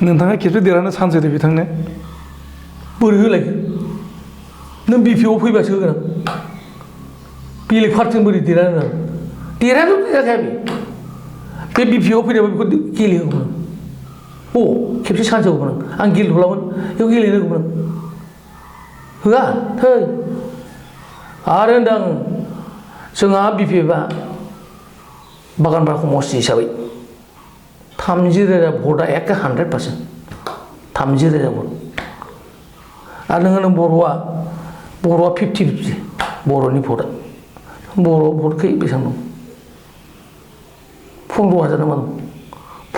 नोंथाङा खेबसे देरहानो चान्स होदो बिथांनो बोरै होलायगोन नों बिपिअ फैबासो होगोन आं बेलेग पार्टिजों बोरै देरहानो देरहायाथ' देरहाखाया बे बिपिअ फैनायाबो बेखौ गेलेहोगौमोन खेबसे चान्स होगौमोन आं गेलेथ'लामोन बेखौ गेलेनो होगौमोन आं होआ थै आरो होनदों आं जोंहा बिपिएफआ बागानपारा समष्टि हिसाबै 30,000 भटआ एखे 100% 30,000 भट आरो नों बर'आ 50-50 बर'नि भटआ बर' भटखै बेसेबां दं 15,000 नामा दं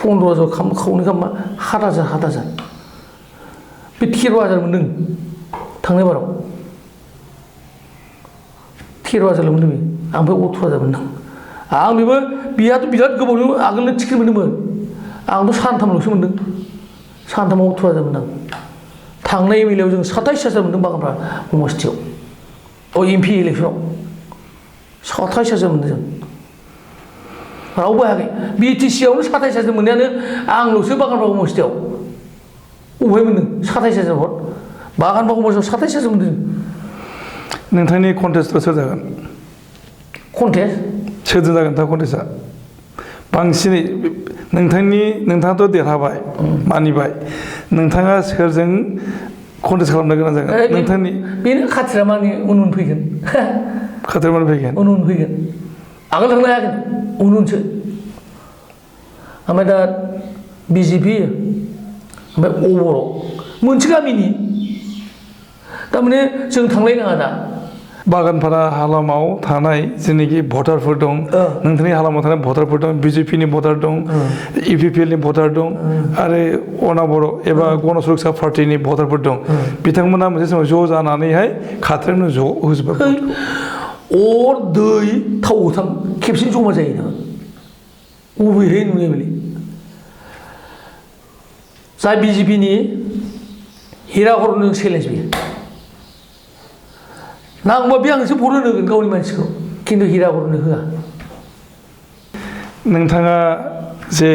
15,000 खावनै खालामबा 7,000 बे 13,000 मोनदों थांनाय बाराव 13,000 मोनदों बे ओमफ्राय 18,000 मोनदों आं बेहाथ' बिराद गोबावनि आगोलनो टिकेट मोनदोंमोन आंथ' सानथामल'सो मोनदों सानथामाव 18,000 मोनदों थांनाय एमएलएआव जों 27,000 मोनदों बागानपारा समष्टियाव एमपि इलेक्सनाव 27,000 मोनदों जों रावबो हायाखै बिटिसिआवनो 27,000 मोननायानो आंल'सो बागानपारा समष्टियाव अबेहाय मोनदों 27,000 भट बागानपारा समष्टियाव 27,000 मोनदों नोंथांनि कन्टेस्टआ सोर जागोन कन्टेस्ट सोरजों जागोन दा कन्टेस्टआ बांसिनै नोंथाङाथ' देरहाबाय मानिबाय नोंथाङा सोरजों कन्टेस्ट खालामनो गोनां जागोन नोंथांनि बेनो खाथिरा मानि उन फैगोन खाथिरा मानि फैगोन उन फैगोन आगोल थांनो हायाखै उनसो ओमफ्राय दा बिजेपि ओमफ्राय अबर' मोनसे गामिनि थारमाने जों थांलायनाङा दा बागानपारा हालामाव थानाय जेनाखि भटारफोर दं नोंथांनि हालामाव थानाय भटारफोर दं बिजेपिनि भटार दं इउपिपिएलनि भटार दं आरो अनाबर' एबा गण सुरक्षा पार्टिनि भटारफोर दं बिथांमोना मोनसे समाव ज' जानानैहाय खाथियावनो ज' होजोबबाय अर दै थाव गोथां खेबसेनो जमा जायो ना बबेहाय नुयो बेलाय जाय बिजेपिनि हिराहरनो चेलेन्ज बियो नांगौबा बे आंसो भट होनो होगोन गावनि मानसिखौ खिन्थु हिराहरनो होआ नोंथाङा जे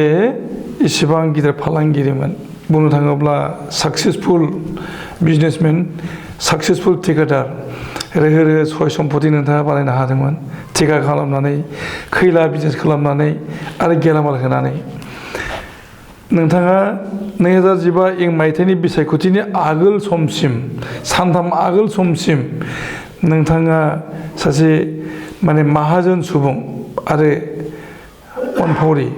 इसिबां गिदिर फालांगिरिमोन बुंनो थाङोब्ला साक्सेसफुल बिजनेसमेन साक्सेसफुल थिकादार रोहो रोहो सय सम्पति नोंथाङा बानायनो हादोंमोन थिका खालामनानै खैला बिजनेस खालामनानै आरो गेलामाल होनानै नोंथाङा 2015 मायथाइनि बिसायख'थिनि आगोल समसिम सानथाम आगोल समसिम नोंथाङा सासे माने माहाजोन सुबुं आरो अनफावरि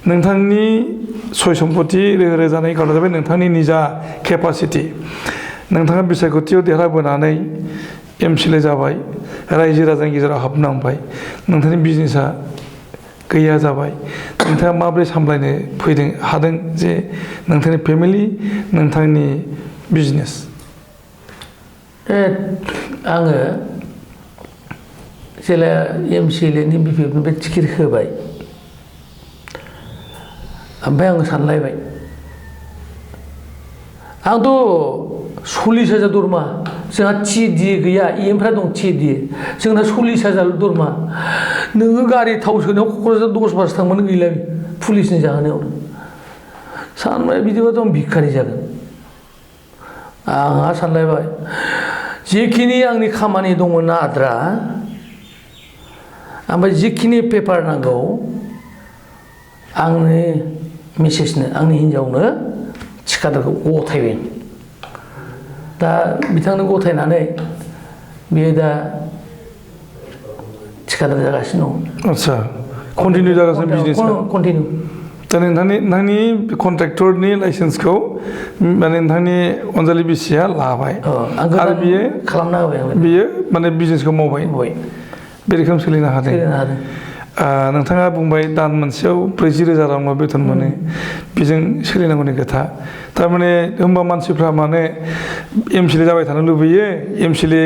नोंथांनि सय सम्पति रोहो रोहो जानायनि खारना जाबाय नोंथांनि निजा केपासिटि नोंथाङा बिसायख'थियाव देरहाबोनानै एमसिएलए जाबाय रायजो राजानि गेजेराव हाबनांबाय नोंथांनि बिजनेसा गैया जाबाय नोंथाङा माबोरै सामलायनो फैदों हादों जे नोंथांनि फेमिलि नोंथांनि बिजनेस आङो जेला एमसिएलएनि बिपिएफनिफ्राय टिकेट होबाय ओमफ्राय आङो सानलायबाय आंथ' 40,000 दरमा जोंहा TDA गैया इएमफ्रा दं TDA जोंना 40,000 दरमा नोङो गारि थाव सोनायाव क'क्राझार 10 बारसो थांबानो गैला पुलिसनि जाहोनायावनो सानबाय बिदिबाथ' आं भिखारि जागोन आंहा सानलायबाय जिखिनि आंनि खामानि दंमोन आद्रा ओमफ्राय जिखिनि पेपार नांगौ आंनि मिसेसनो आंनि हिन्जावनो थिकादारखौ गथायबाय दा बिथांनो गथायनानै बियो दा थिकादार जागासिनो दं आदसा कन्टिनिउ जागासिनो बिजनेसा कन्टिनिउ दा नोंथांनि कन्ट्रेक्टरनि लाइसेन्सखौ माने नोंथांनि अनजालि बिसिया लाबाय आरो बियो खालामना होबाय बियो माने बिजनेसखौ मावबाय बे रोखोम सोलिनो हादों नोंथाङा बुंबाय दान मोनसेयाव 40,000 रां बेथन मोनो बेजों सोलिनांगौनि खोथा थारमाने होमबा मानसिफ्रा माने एमसिएलए जाबाय थानो लुबैयो एमसिएलए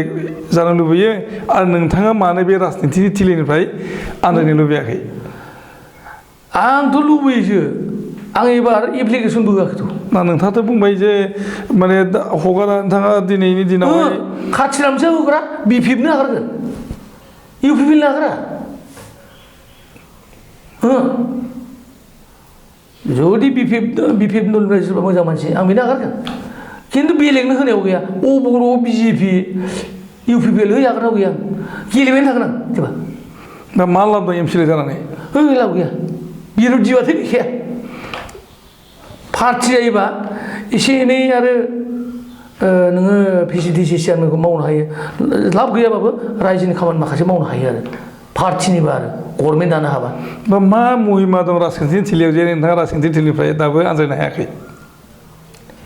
जानो लुबैयो आरो नोंथाङा मानो बे राजनितिनि थिलिनिफ्राय आनजायनो लुबैयाखै आंथ' लुबैयोसो आं एबार एप्लिकेसनबो होआखैथ' ना नोंथाङाथ' बुंबाय जे माने हगारा नोंथाङा दिनैनि दिनावहाय खाथिनामसो होग्रा बिपिएफनो नागारगोन इउपिपिएल नागारा जुदि बिपिएफ दलनिफ्राय सोरबा मोजां मानसि आं बेनो नागारगोन खिन्थु बेलेगनो होनायाव गैया बर' बिजेपि इउपिपिएल होजागोनाव गैया गेलेबायनो थागोन आं जेबा दा मा लाब दं एमसिएलए जानानै लाब गैया बिर'दिबाथाय गैखाया पार्टि जायोबा एसे एनै आरो नोङो भिसिडिसि चेयारमेनखौ मावनो हायो लाब गैयाबाबो रायजोनि खामानि माखासे मावनो हायो आरो पार्टिनिबा आरो गभर्नमेन्ट दानो हाबा बा मा महिमा दं राजखान्थिनि थिलियाव जे नोंथाङा राजखान्थिनि थिलिनिफ्राय दाबो आनजायनो हायाखै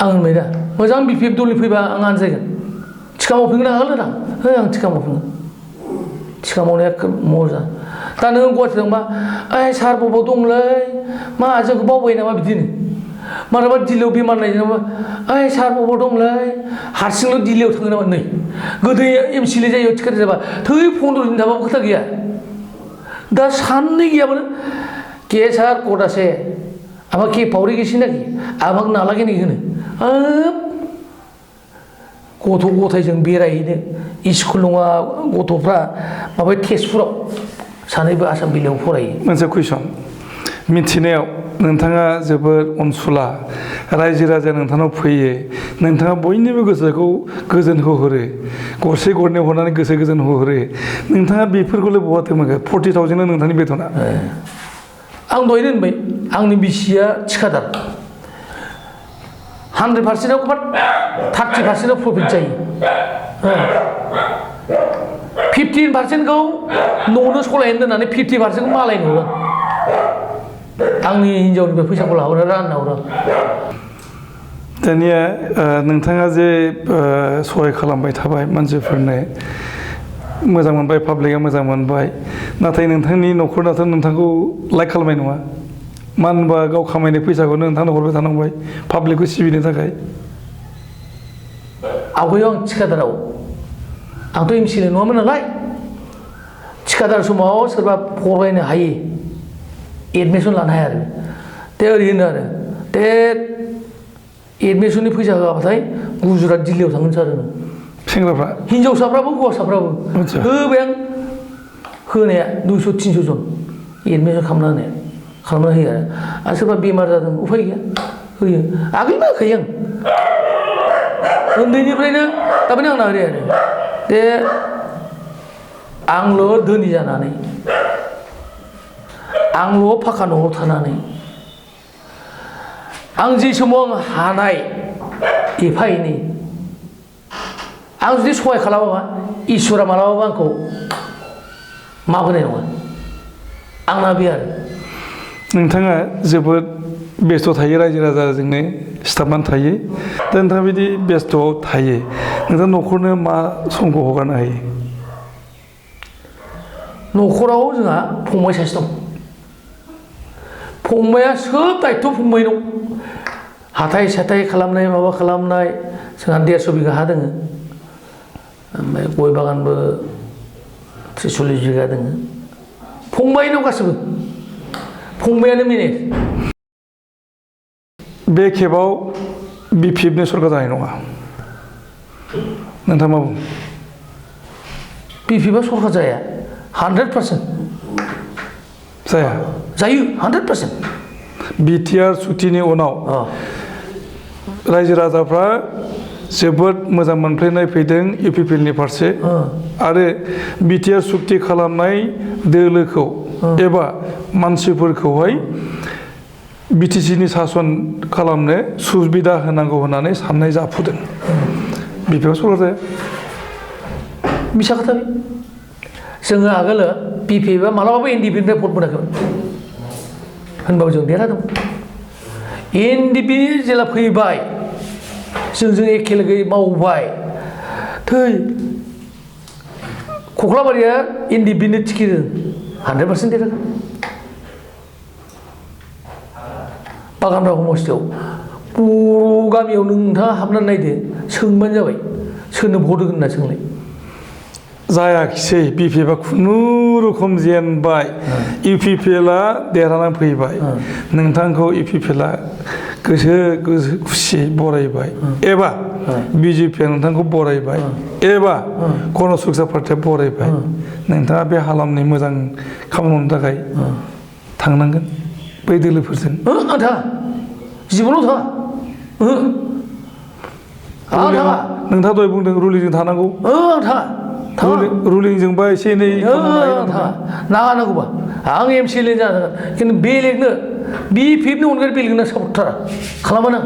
आं होनबाय दा मोजां बिपिएफ दलनि फैबा आं आनजायगोन थिखा मावफिनगोन आं आं थिखा मावफिनगोन थिखा मावनाया मजा दा नों गुवाहाटि थांबा ओइ सार बबाव दंलै मा जोंखौ बावबाय नामा बिदिनो मालाबा दिल्लीयाव बेमार नायजेनबा ओइ सार बबाव दंलै हारसिंल' दिल्लीयाव थाङो नामा नै गोदो एमसिएलए जायो टिकेट जाबा थै 15 दिन थाबाबो खोथा गैया दा साननै गैयाबानो के सार कोटा से आमाक के पावरी गेसी नाकि आमाक नालागे नाकि होनो गथ' गथायजों बेरायहैनो स्कुल नङा गथ'फ्रा माबा तेजपुराव सानैबो आसाम बिलायाव फरायो मोनसे कुइसन मिथिनायाव नोंथाङा जोबोद अनसुला रायजो राजा नोंथांनाव फैयो नोंथाङा बयनिबो गोसोखौ गोजोन होहरो गरसे गरनै हरनानै गोसो गोजोन होहरो नोंथाङा बेफोरखौलाय बहाथो मोनगोन 40,000 नोंथांनि बेथना आं दहायनो होनबाय आंनि बिसिया थिखादार 100%आव 30%आव प्रफिट जायो 15%खौ न'नो सलायनो दोननानै 50%खौ मालायनो हरो आंनि हिन्जावनिफ्राय फैसाखौ लाहरो रानना हरो दानिया नोंथाङा जे सहाय खालामबाय थाबाय मानसिफोरनो मोजां मोनबाय पाब्लिकआ मोजां मोनबाय नाथाय नोंथांनि न'खरनाथ' नोंथांखौ लाइक खालामनाय नङा मानो होनबा गाव खामायनाय फैसाखौनो नोंथांनो हरबाय थानांबाय पाब्लिकखौ सिबिनो थाखाय आवगायाव आं थिखादाराव आंथ' एमसिएलए नङामोन नालाय थिखादार समाव सोरबा फरायनो हायो एडमिसन लानो हाया आरो दे ओरै होनो आरो दे एडमिसननि फैसा होआबाथाय गुजरात दिल्लीयाव थांगोन सार होनो सेंग्राफ्रा हिन्जावसाफ्राबो हौवासाफ्राबो होबाय आं होनाया 200-300 जन एडमिसन खालामना होयो आरो सोरबा बेमार जादों उफाय गैया होयो आगोलनो होखायो आं उन्दैनिफ्रायनो थारमाने आंना ओरै आरो दे आंल' धोनि जानानै आंल' फाखा न'आव थानानै आं जे समाव आं हानाय एफा एनै आं जुदि सहाय खालामाबा इसोरा मालाबाबो आंखौ माबोनाय नङा आंना बे आरो नोंथाङा जोबोद बेस्थ' थायो रायजो राजाजोंनो सिथाबनानै थायो दा नोंथाङा बिदि बेस्थ'आव थायो नोंथाङा न'खरनो मा समखौ हगारनो हायो न'खराव जोंहा फंबाय सासे दं फंबाया सोब दायथ' फंबायनाव हाथाय साथाय खालामनाय माबा खालामनाय जोंहा 150 बिगा हा दोङो ओमफ्राय गय बागानबो 30-40 बिगा दोङो फंबायनाव गासैबो फंबायानो मेनेज बे खेबाव बिपिएफनि सरकार जानाय नङा नोंथाङा मा बुङो बिपिएफआ सरकार जाया 100% जाया जायो 100% बिटिआर सुक्तिनि उनाव रायजो राजाफ्रा जोबोद मोजां मोनफ्लेनाय फैदों इउपिपिएलनि फारसे आरो बिटिआर सुक्ति खालामनाय दोलोखौ एबा मानसिफोरखौहाय बिटिसिनि सासन खालामनो सुबिदा होनांगौ होननानै साननाय जाफुदों बिपिएफ सरकार जाया मिसा खोथा बे जोङो आगोलो बिपिएफआ मालाबाबो एनडिपिनिफ्राय भट मोनाखैमोन होनबाबो जों देरहादों एनडिपि जेला फैबाय जोंजों एखे लोगोयै मावबाय थै कख्लाबारिया एनडिपिनो टिकेट 100% देरहागोन बागानफ्रा समस्थियाव बर' गामियाव नोंथाङा हाबनानै नायदो सोंबानो जाबाय सोरनो भट होगोन होनना सोंलाय जायाखिसै बिपिएफआ खुनुरुखुम जेनबाय इउपिपिएलआ देरहानानै फैबाय नोंथांखौ इउपिपिएलआ गोसो खुसियै बरायबाय एबा बिजेपिआ नोंथांखौ बरायबाय एबा गणसुक्सा पार्टिया बरायबाय नोंथाङा बे हालामनि मोजां खामानि मावनो थाखाय थांनांगोन बै दोलोफोरजों आं थाङा जिबनाव थाङा आं थाङा नोंथाङा दहाय बुंदों रुलिंजों थानांगौ आं थाङा रुलिंजोंबा एसे एनै नाङा नांगौबा आं एमसिएलए जानो थाङा खिन्थु बेलेगनो बिपिएफनि अनगायै बेलेगनो सापर्टथारा खालामा आं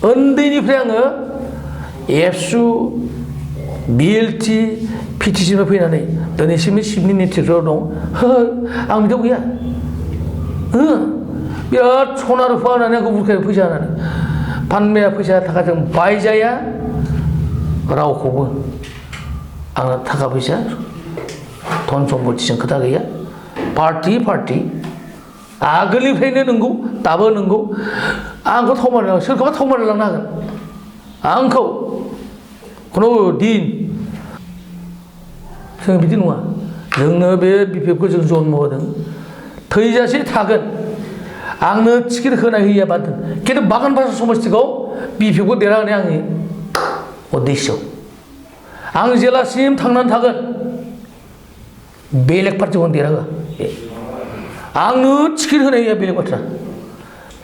उन्दैनिफ्राय आङो एबसु बिएलटि पिटिसिनिफ्राय फैनानै दिनैसिमनि चिफनि नेतृत्वआव दं आं बिदियाव गैया बिराद सना रुफा होनानै आंखौ बुरखायो फैसा होनानै फाननाया फैसा थाखाजों बायजाया रावखौबो आंना थाखा फैसा धन सम्पतिजों खोथा गैया पार्टि आगोलनिफ्रायनो नंगौ दाबो नंगौ आंखौ थावमारनो सोरखौबा थावमारनो लांनो हागोन आंखौ खुनु दिन जों बिदि नङा जोंनो बे बिपिएफखौ जों जन्म होदों थैजासे थागोन आंनो टिकेट होनाय होया बाद खिन्थु बागानबासा समस्थिखौ बिपिएफखौ देरहाहोनाय आंनि उद्देश्य आं जेलासिम थांनानै थागोन बेलेग पार्टिखौ देरहाहोआ आंनो टिकेट होनाय होया बेलेग बाथ्रा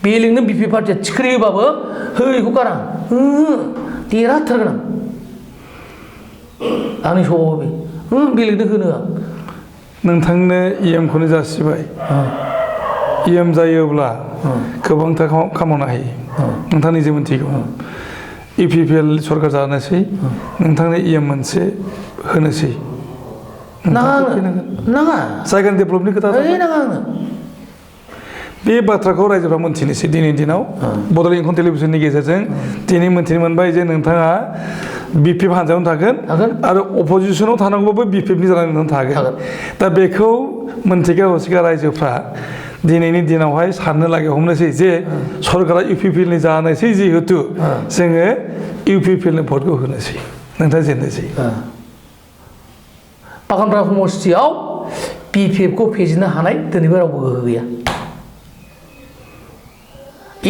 बेलेगनो बिपिएफ पार्टिया टिकेट होबाबो होयैखौ गारा देरहाथारगोन आं आंनि सभाव बे बेलेगनो होनो आं नोंथांनो इएमखौनो जासिबाय इएम जायोब्ला गोबांथार खामावनो हायो नोंथाङा निजे मिथिगौ इउपिपिएल सरकार जानोसै नोंथांनो इएम मोनसे होनोसै नाङा जायगानि डेभेलपनि खोथा नाङा आंनो बे बाथ्राखौ रायजोफ्रा मोनथिनोसै दिनैनि दिनाव बड'लेण्ड इंखं टेलिभिजननि गेजेरजों दिनै मोनथिनो मोनबाय जे नोंथाङा बिपिएफ हान्जायावनो थागोन आरो अपोजिसनाव थानांगौबाबो बिपिएफनि जानानै नोंथाङा थागोन दा बेखौ मोनथिगा हसिगा रायजोफ्रा दिनैनि दिनावहाय साननो लागि हमनोसै जे सरकारा इउपिपिएलनि जानोसै जिहेतु जोङो इउपिपिएलनि भटखौ होनोसै नोंथाङा जेननोसै बागानबासा समस्थियाव बिपिएफखौ फेजेननो हानाय दिनैबो रावबो गोहो गैया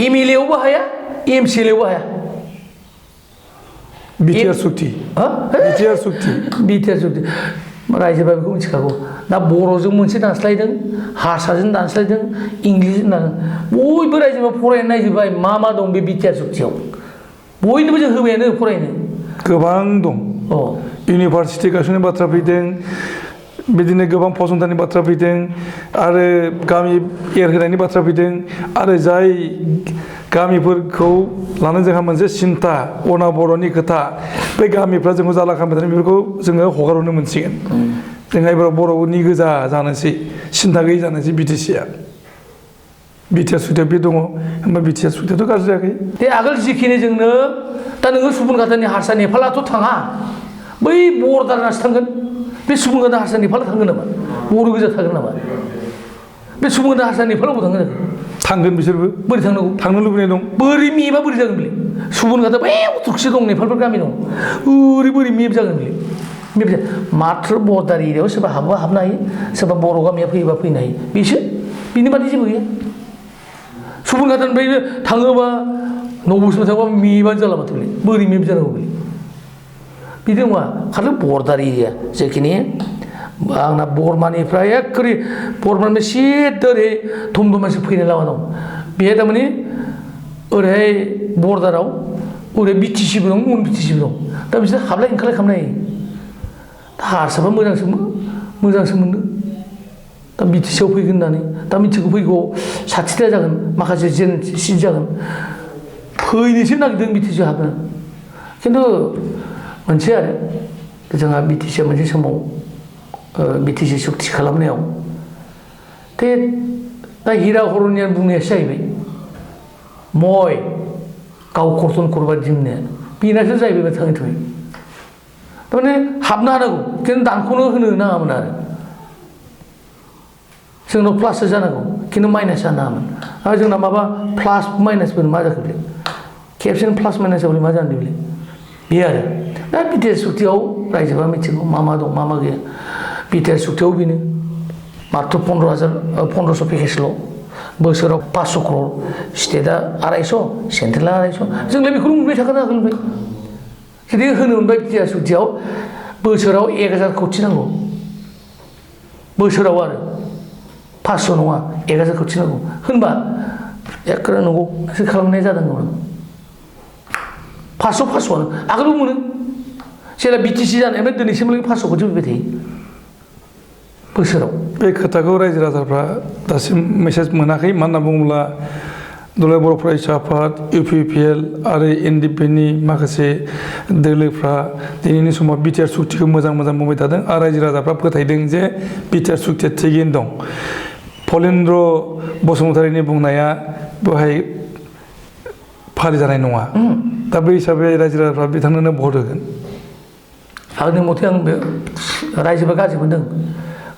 एमएलएआवबो हाया एमसिएलएआवबो हाया बिटिआर सुक्ति रायजोफोरा बेखौ मिथिखागौ दा बर'जों मोनसे दानस्लायदों हारसाजों दानस्लायदों इंलिसजों दानस्लायदों बयबो रायजोफोरा फरायनो नायजोबबाय मा दं बे बिटिआर सुक्तियाव बयनोबो जों होबायानो फरायनो गोबां दं इउनिभारसिटि गायसननायनि बाथ्रा फैदों बिदिनो गोबां फसंथाननि बाथ्रा फैदों आरो गामि एरहोनायनि बाथ्रा फैदों आरो जाय गामिफोरखौ लानानै जोंहा मोनसे सिन्था अनाबर'नि खोथा बे गामिफ्रा जोंखौ जारला खालामबाय थानाय बेफोरखौ जोङो हगारहरनो मोनसिगोन जोंहा एबार बर'नि गोजा जानोसै सिन्था गैयै जानोसै बिटिसिआ बिटिआर सुक्तियाव बे दङ होमबा बिटिआर सुक्तियाथ' गाज्रि जायाखै दे आगोल जिखिनि जोंनो दा नोङो सुबुनखातानि हारसा नेपालाथ' थाङा बै बरदारनासो थांगोन बे सुबुनखाता हारसा नेपाला थांगोन नामा बर' गोजा थागोन नामा बे सुबुनखाता हारसा नेपालाव थांगोन थांगोन बिसोरबो बोरै थांनांगौ थांनो लुबैनाय दं बोरै मेबा बोरै जागोन बेलाय सुबुनखाता बै उथुरखिसे दं नेपालफोर गामि दं बोरै मेब जागोन बेलाय मेब माथ्र बर्डार एरियायाव सोरबा हाबबा हाबनो हायो सोरबा बर' गामिया फैयोबा फैनो हायो बेसो बिनि बादि जेबो गैया सुबुनखातानिफ्राय थाङोबा नब'सिम थाङोबा मेबानो जाला माथो बेलाय बोरै मेब जानांगौ बेलाय बिदि नङा खालि बर्डार एरिया जेखिनि आंना बरमानिफ्राय एखेबारे बरमानिफ्राय सिदा ओरै धुमधुमासो फैनाय लामा दं बेहाय थारमाने ओरैहाय बर्डाराव ओरै बिटिसिबो दं नन बिटिसिबो दं दा बिसोर हाबलाय ओंखारलाय खालामनो हायो दा हारसाबा मोजांसो मोनदों दा बिटिसिआव फैगोन होननानै दा मिथिगौ फैगौ साथिथा जागोन माखासे सिट जागोन फैनोसो नागिरदों बिटिसिआव हाबनो खिन्थु मोनसे आरो जोंहा बिटिसिआ मोनसे समाव बिटिसि सुक्ति खालामनायाव दा हिरा हरनियान बुंनायासो जाहैबाय मय गाव कर्तन करबा दिमनाया बेनासो जाहैबाय थाङै थाङै थारमाने हाबनो हानांगौ खिन्थु दानख'नो होनो नाङामोन आरो जोंनाव प्लाससो जानांगौ खिन्थु माइनास जानो नाङामोन आरो जोंना माबा प्लास माइनासबो मा जाखो बेलाय खेबसेनो प्लास माइनासआव मा जानो बेलाय बे आरो दा बिटिआर सुक्तियाव रायजोआ मिथिगौ मा मा दं मा मा गैया बिटिआर सुक्तियाव बेनो मात्र 15,000 पेकेजल' बोसोराव 500 क्रर स्टेटआ 250 सेन्ट्रेला 250 जोंलाय बेखौनो मोनबाय थाखानो आगोलनिफ्राय जुदि होनो मोनबाय बिटिआर सुक्तियाव बोसोराव 1000 कौटि नांगौ बोसोराव आरो 500 नङा 1000 कौटि नांगौ होनबा एखेबारे नंगौ एसे खालामनाय जादोंमोन 500 आगोलबो मोनो जेला बिटिसि जानायनिफ्राय दिनैसिमलागै 500 कौटि फैबाय थायो बोसोराव बे खोथाखौ रायजो राजाफ्रा दासिम मेसेज मोनाखै मानो होनना बुङोब्ला दुलाराय बर' फरायसा आफाद UPPL आरो NDPनि माखासे दोलोफ्रा दिनैनि समाव बिटिआर सुक्तिखौ मोजां बुंबाय थादों आरो रायजो राजाफ्रा फोथायदों जे बिटिआर सुक्तिया थिगैनो दं फलेन्द्र बसुमतारीनि बुंनाया बेवहाय फालिजानाय नङा दा बे हिसाबै रायजो राजाफ्रा बिथांनोनो भट होगोन आंनि मथे आं बे रायजोबा गाज्रि मोनदों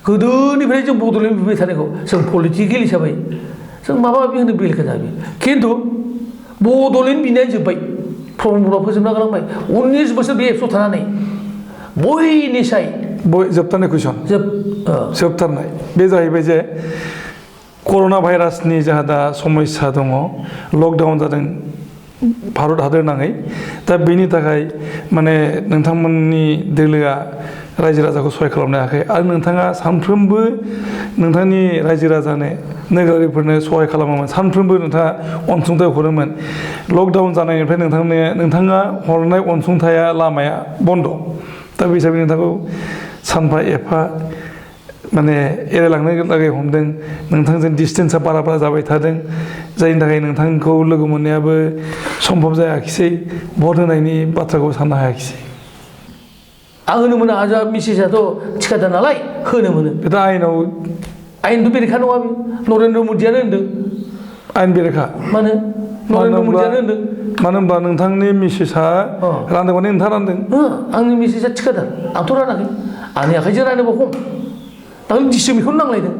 गोदोनिफ्राय जों बड'लेण्ड बिबाय थानायखौ जों पलिटिकेल हिसाबै जों माबा माबि होनो बेलेखा जाबाय खिन्थु बड'लेण्ड बिनाया जोब्बाय प्रमदआ फोजोबना गालांबाय 19 बोसोर बे एबसुआव थानानै बयनिसाय जोबथारनाय कुइसन जोबथारनाय बे जाहैबाय जे कर'ना भाइरासनि जाहा दा समस्या दङ लकडाउन जादों भारत हादर नाङै दा बेनि थाखाय माने नोंथांमोननि दोलोआ रायजो राजाखौ सहाय खालामनो हायाखै आरो नोंथाङा सानफ्रोमबो नोंथांनि रायजो राजानो नोगोरारिफोरनो सहाय खालामोमोन सानफ्रोमबो नोंथाङा अनसुंथाइ हरोमोन लकडाउन जानायनिफ्राय नोंथाङा हरनाय अनसुंथाइया लामाया बन्द' दा बे हिसाबै नोंथांखौ सानफा एफा माने एरायलांनो लागै हमदों नोंथांजों डिसटेन्सआ बारा जाबाय थादों जायनि थाखाय नोंथांखौ लोगो मोननायाबो सम्भब जायाखिसै भट होनायनि बाथ्राखौ साननो हायाखिसै आं होनो मोना आजा मिसेसआथ' थिखादार नालाय होनो मोनो बे दा आयेनथ' बेरेखा नङा बे नरेन्द्र मदियानो होनदों आयेन बेरेखा मानो नरेन्द्र मदियानो होनदों मानो होनबा नोंथांनि मिसेसआ रानदों माने नोंथाङा रानदों आंनि मिसेसआ थिखादार आंथ' रानाखै आंनि आखाइजों रानोबा खम दाख्लै डिसि बेखौनो नांलायदों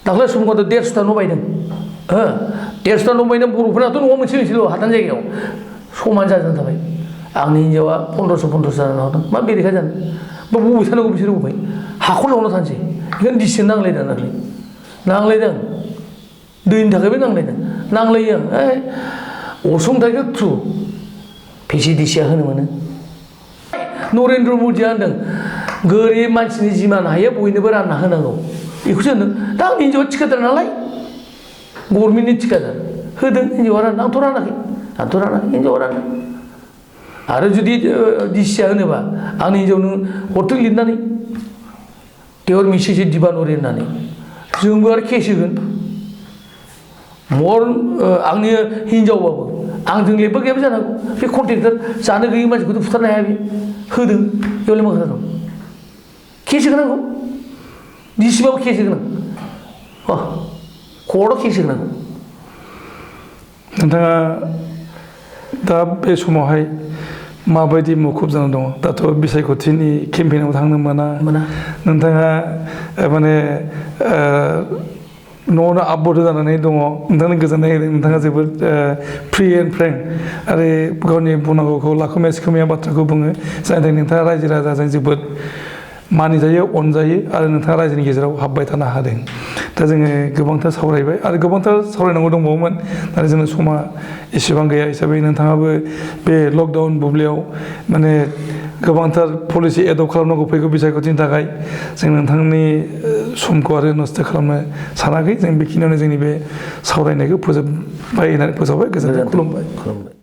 दाख्लै समखौथ' 150टा न' बायदों 150टा न' बायदों बर'फोराथ' न'आव मोनसेल' हादान जायगायाव समान जाजोबना थाबाय आंनि हिन्जावा 1500 जानो हादों मा बेरेखा जानो बा बबे थानांगौ बिसोरो बबे हाखर लावना थानोसै बेखायनो डिसि नांलायदों दैनि थाखायबो नांलायो आं अनसुंथाइखौ थ्रु VCDCआ होनो मोनो नरेन्द्र मदिया होनदों गोरिब मानसिनि जिमान हायो बयनोबो रानना होनांगौ बेखौसो होनदों दा आंनि हिन्जावा थिखादार नालाय गभर्नमेन्टनि थिखादार होदों हिन्जावा रानना आंथ' रानाखै हिन्जावा रानदों आरो जुदि डिसिआ होनोबा आंनि हिन्जावनो हरथों लिरनानै देवर मिसेसो दिबानरि होननानै जोंबो आरो केस होगोन आंनि हिन्जावबाबो आंजों लेबबो गैयाबो जानो हागौ बे कन्ट्रेक्टर जानो गैयै मानसिखौथ' फुथारनो हाया बे होदों बेयावलाय मा खोथा दं केस होनांगौ डिसिबाबो केस होनांगौ कर्टआव केस होनांगौ नोंथाङा दा बे समावहाय माबायदि मुखुब जाना दङ दाथ' बिसायख'थिनि केम्पेइनाव थांनो मोना नोंथाङा माने न'आवनो आबद्ध जानानै दङ नोंथांनो गोजोननाय होदों नोंथाङा जोबोद फ्रि एन्ड फ्रेंक आरो गावनि बुंनांगौखौ लाखोमाया सिखोमाया बाथ्राखौ बुङो जायनि थाखाय नोंथाङा रायजो राजाजों जोबोद मानिजायो अनजायो आरो नोंथाङा रायजोनि गेजेराव हाबबाय थानो हादों दा जोङो गोबांथार सावरायबाय आरो गोबांथार सावरायनांगौ दंबावोमोन नाथाय जोंना समा एसेबां गैया हिसाबै नोंथाङाबो बे लकडाउन बुब्लियाव माने गोबांथार पलिसि एडप्ट खालामनांगौ फैगौ बिसायख'थिनि थाखाय जों नोंथांनि समखौ आरो नस्थ' खालामनो सानाखै जों बेखिनियावनो जोंनि बे सावरायनायखौ फोजोबबाय होननानै फोसावबाय गोजोनथों खुलुमबाय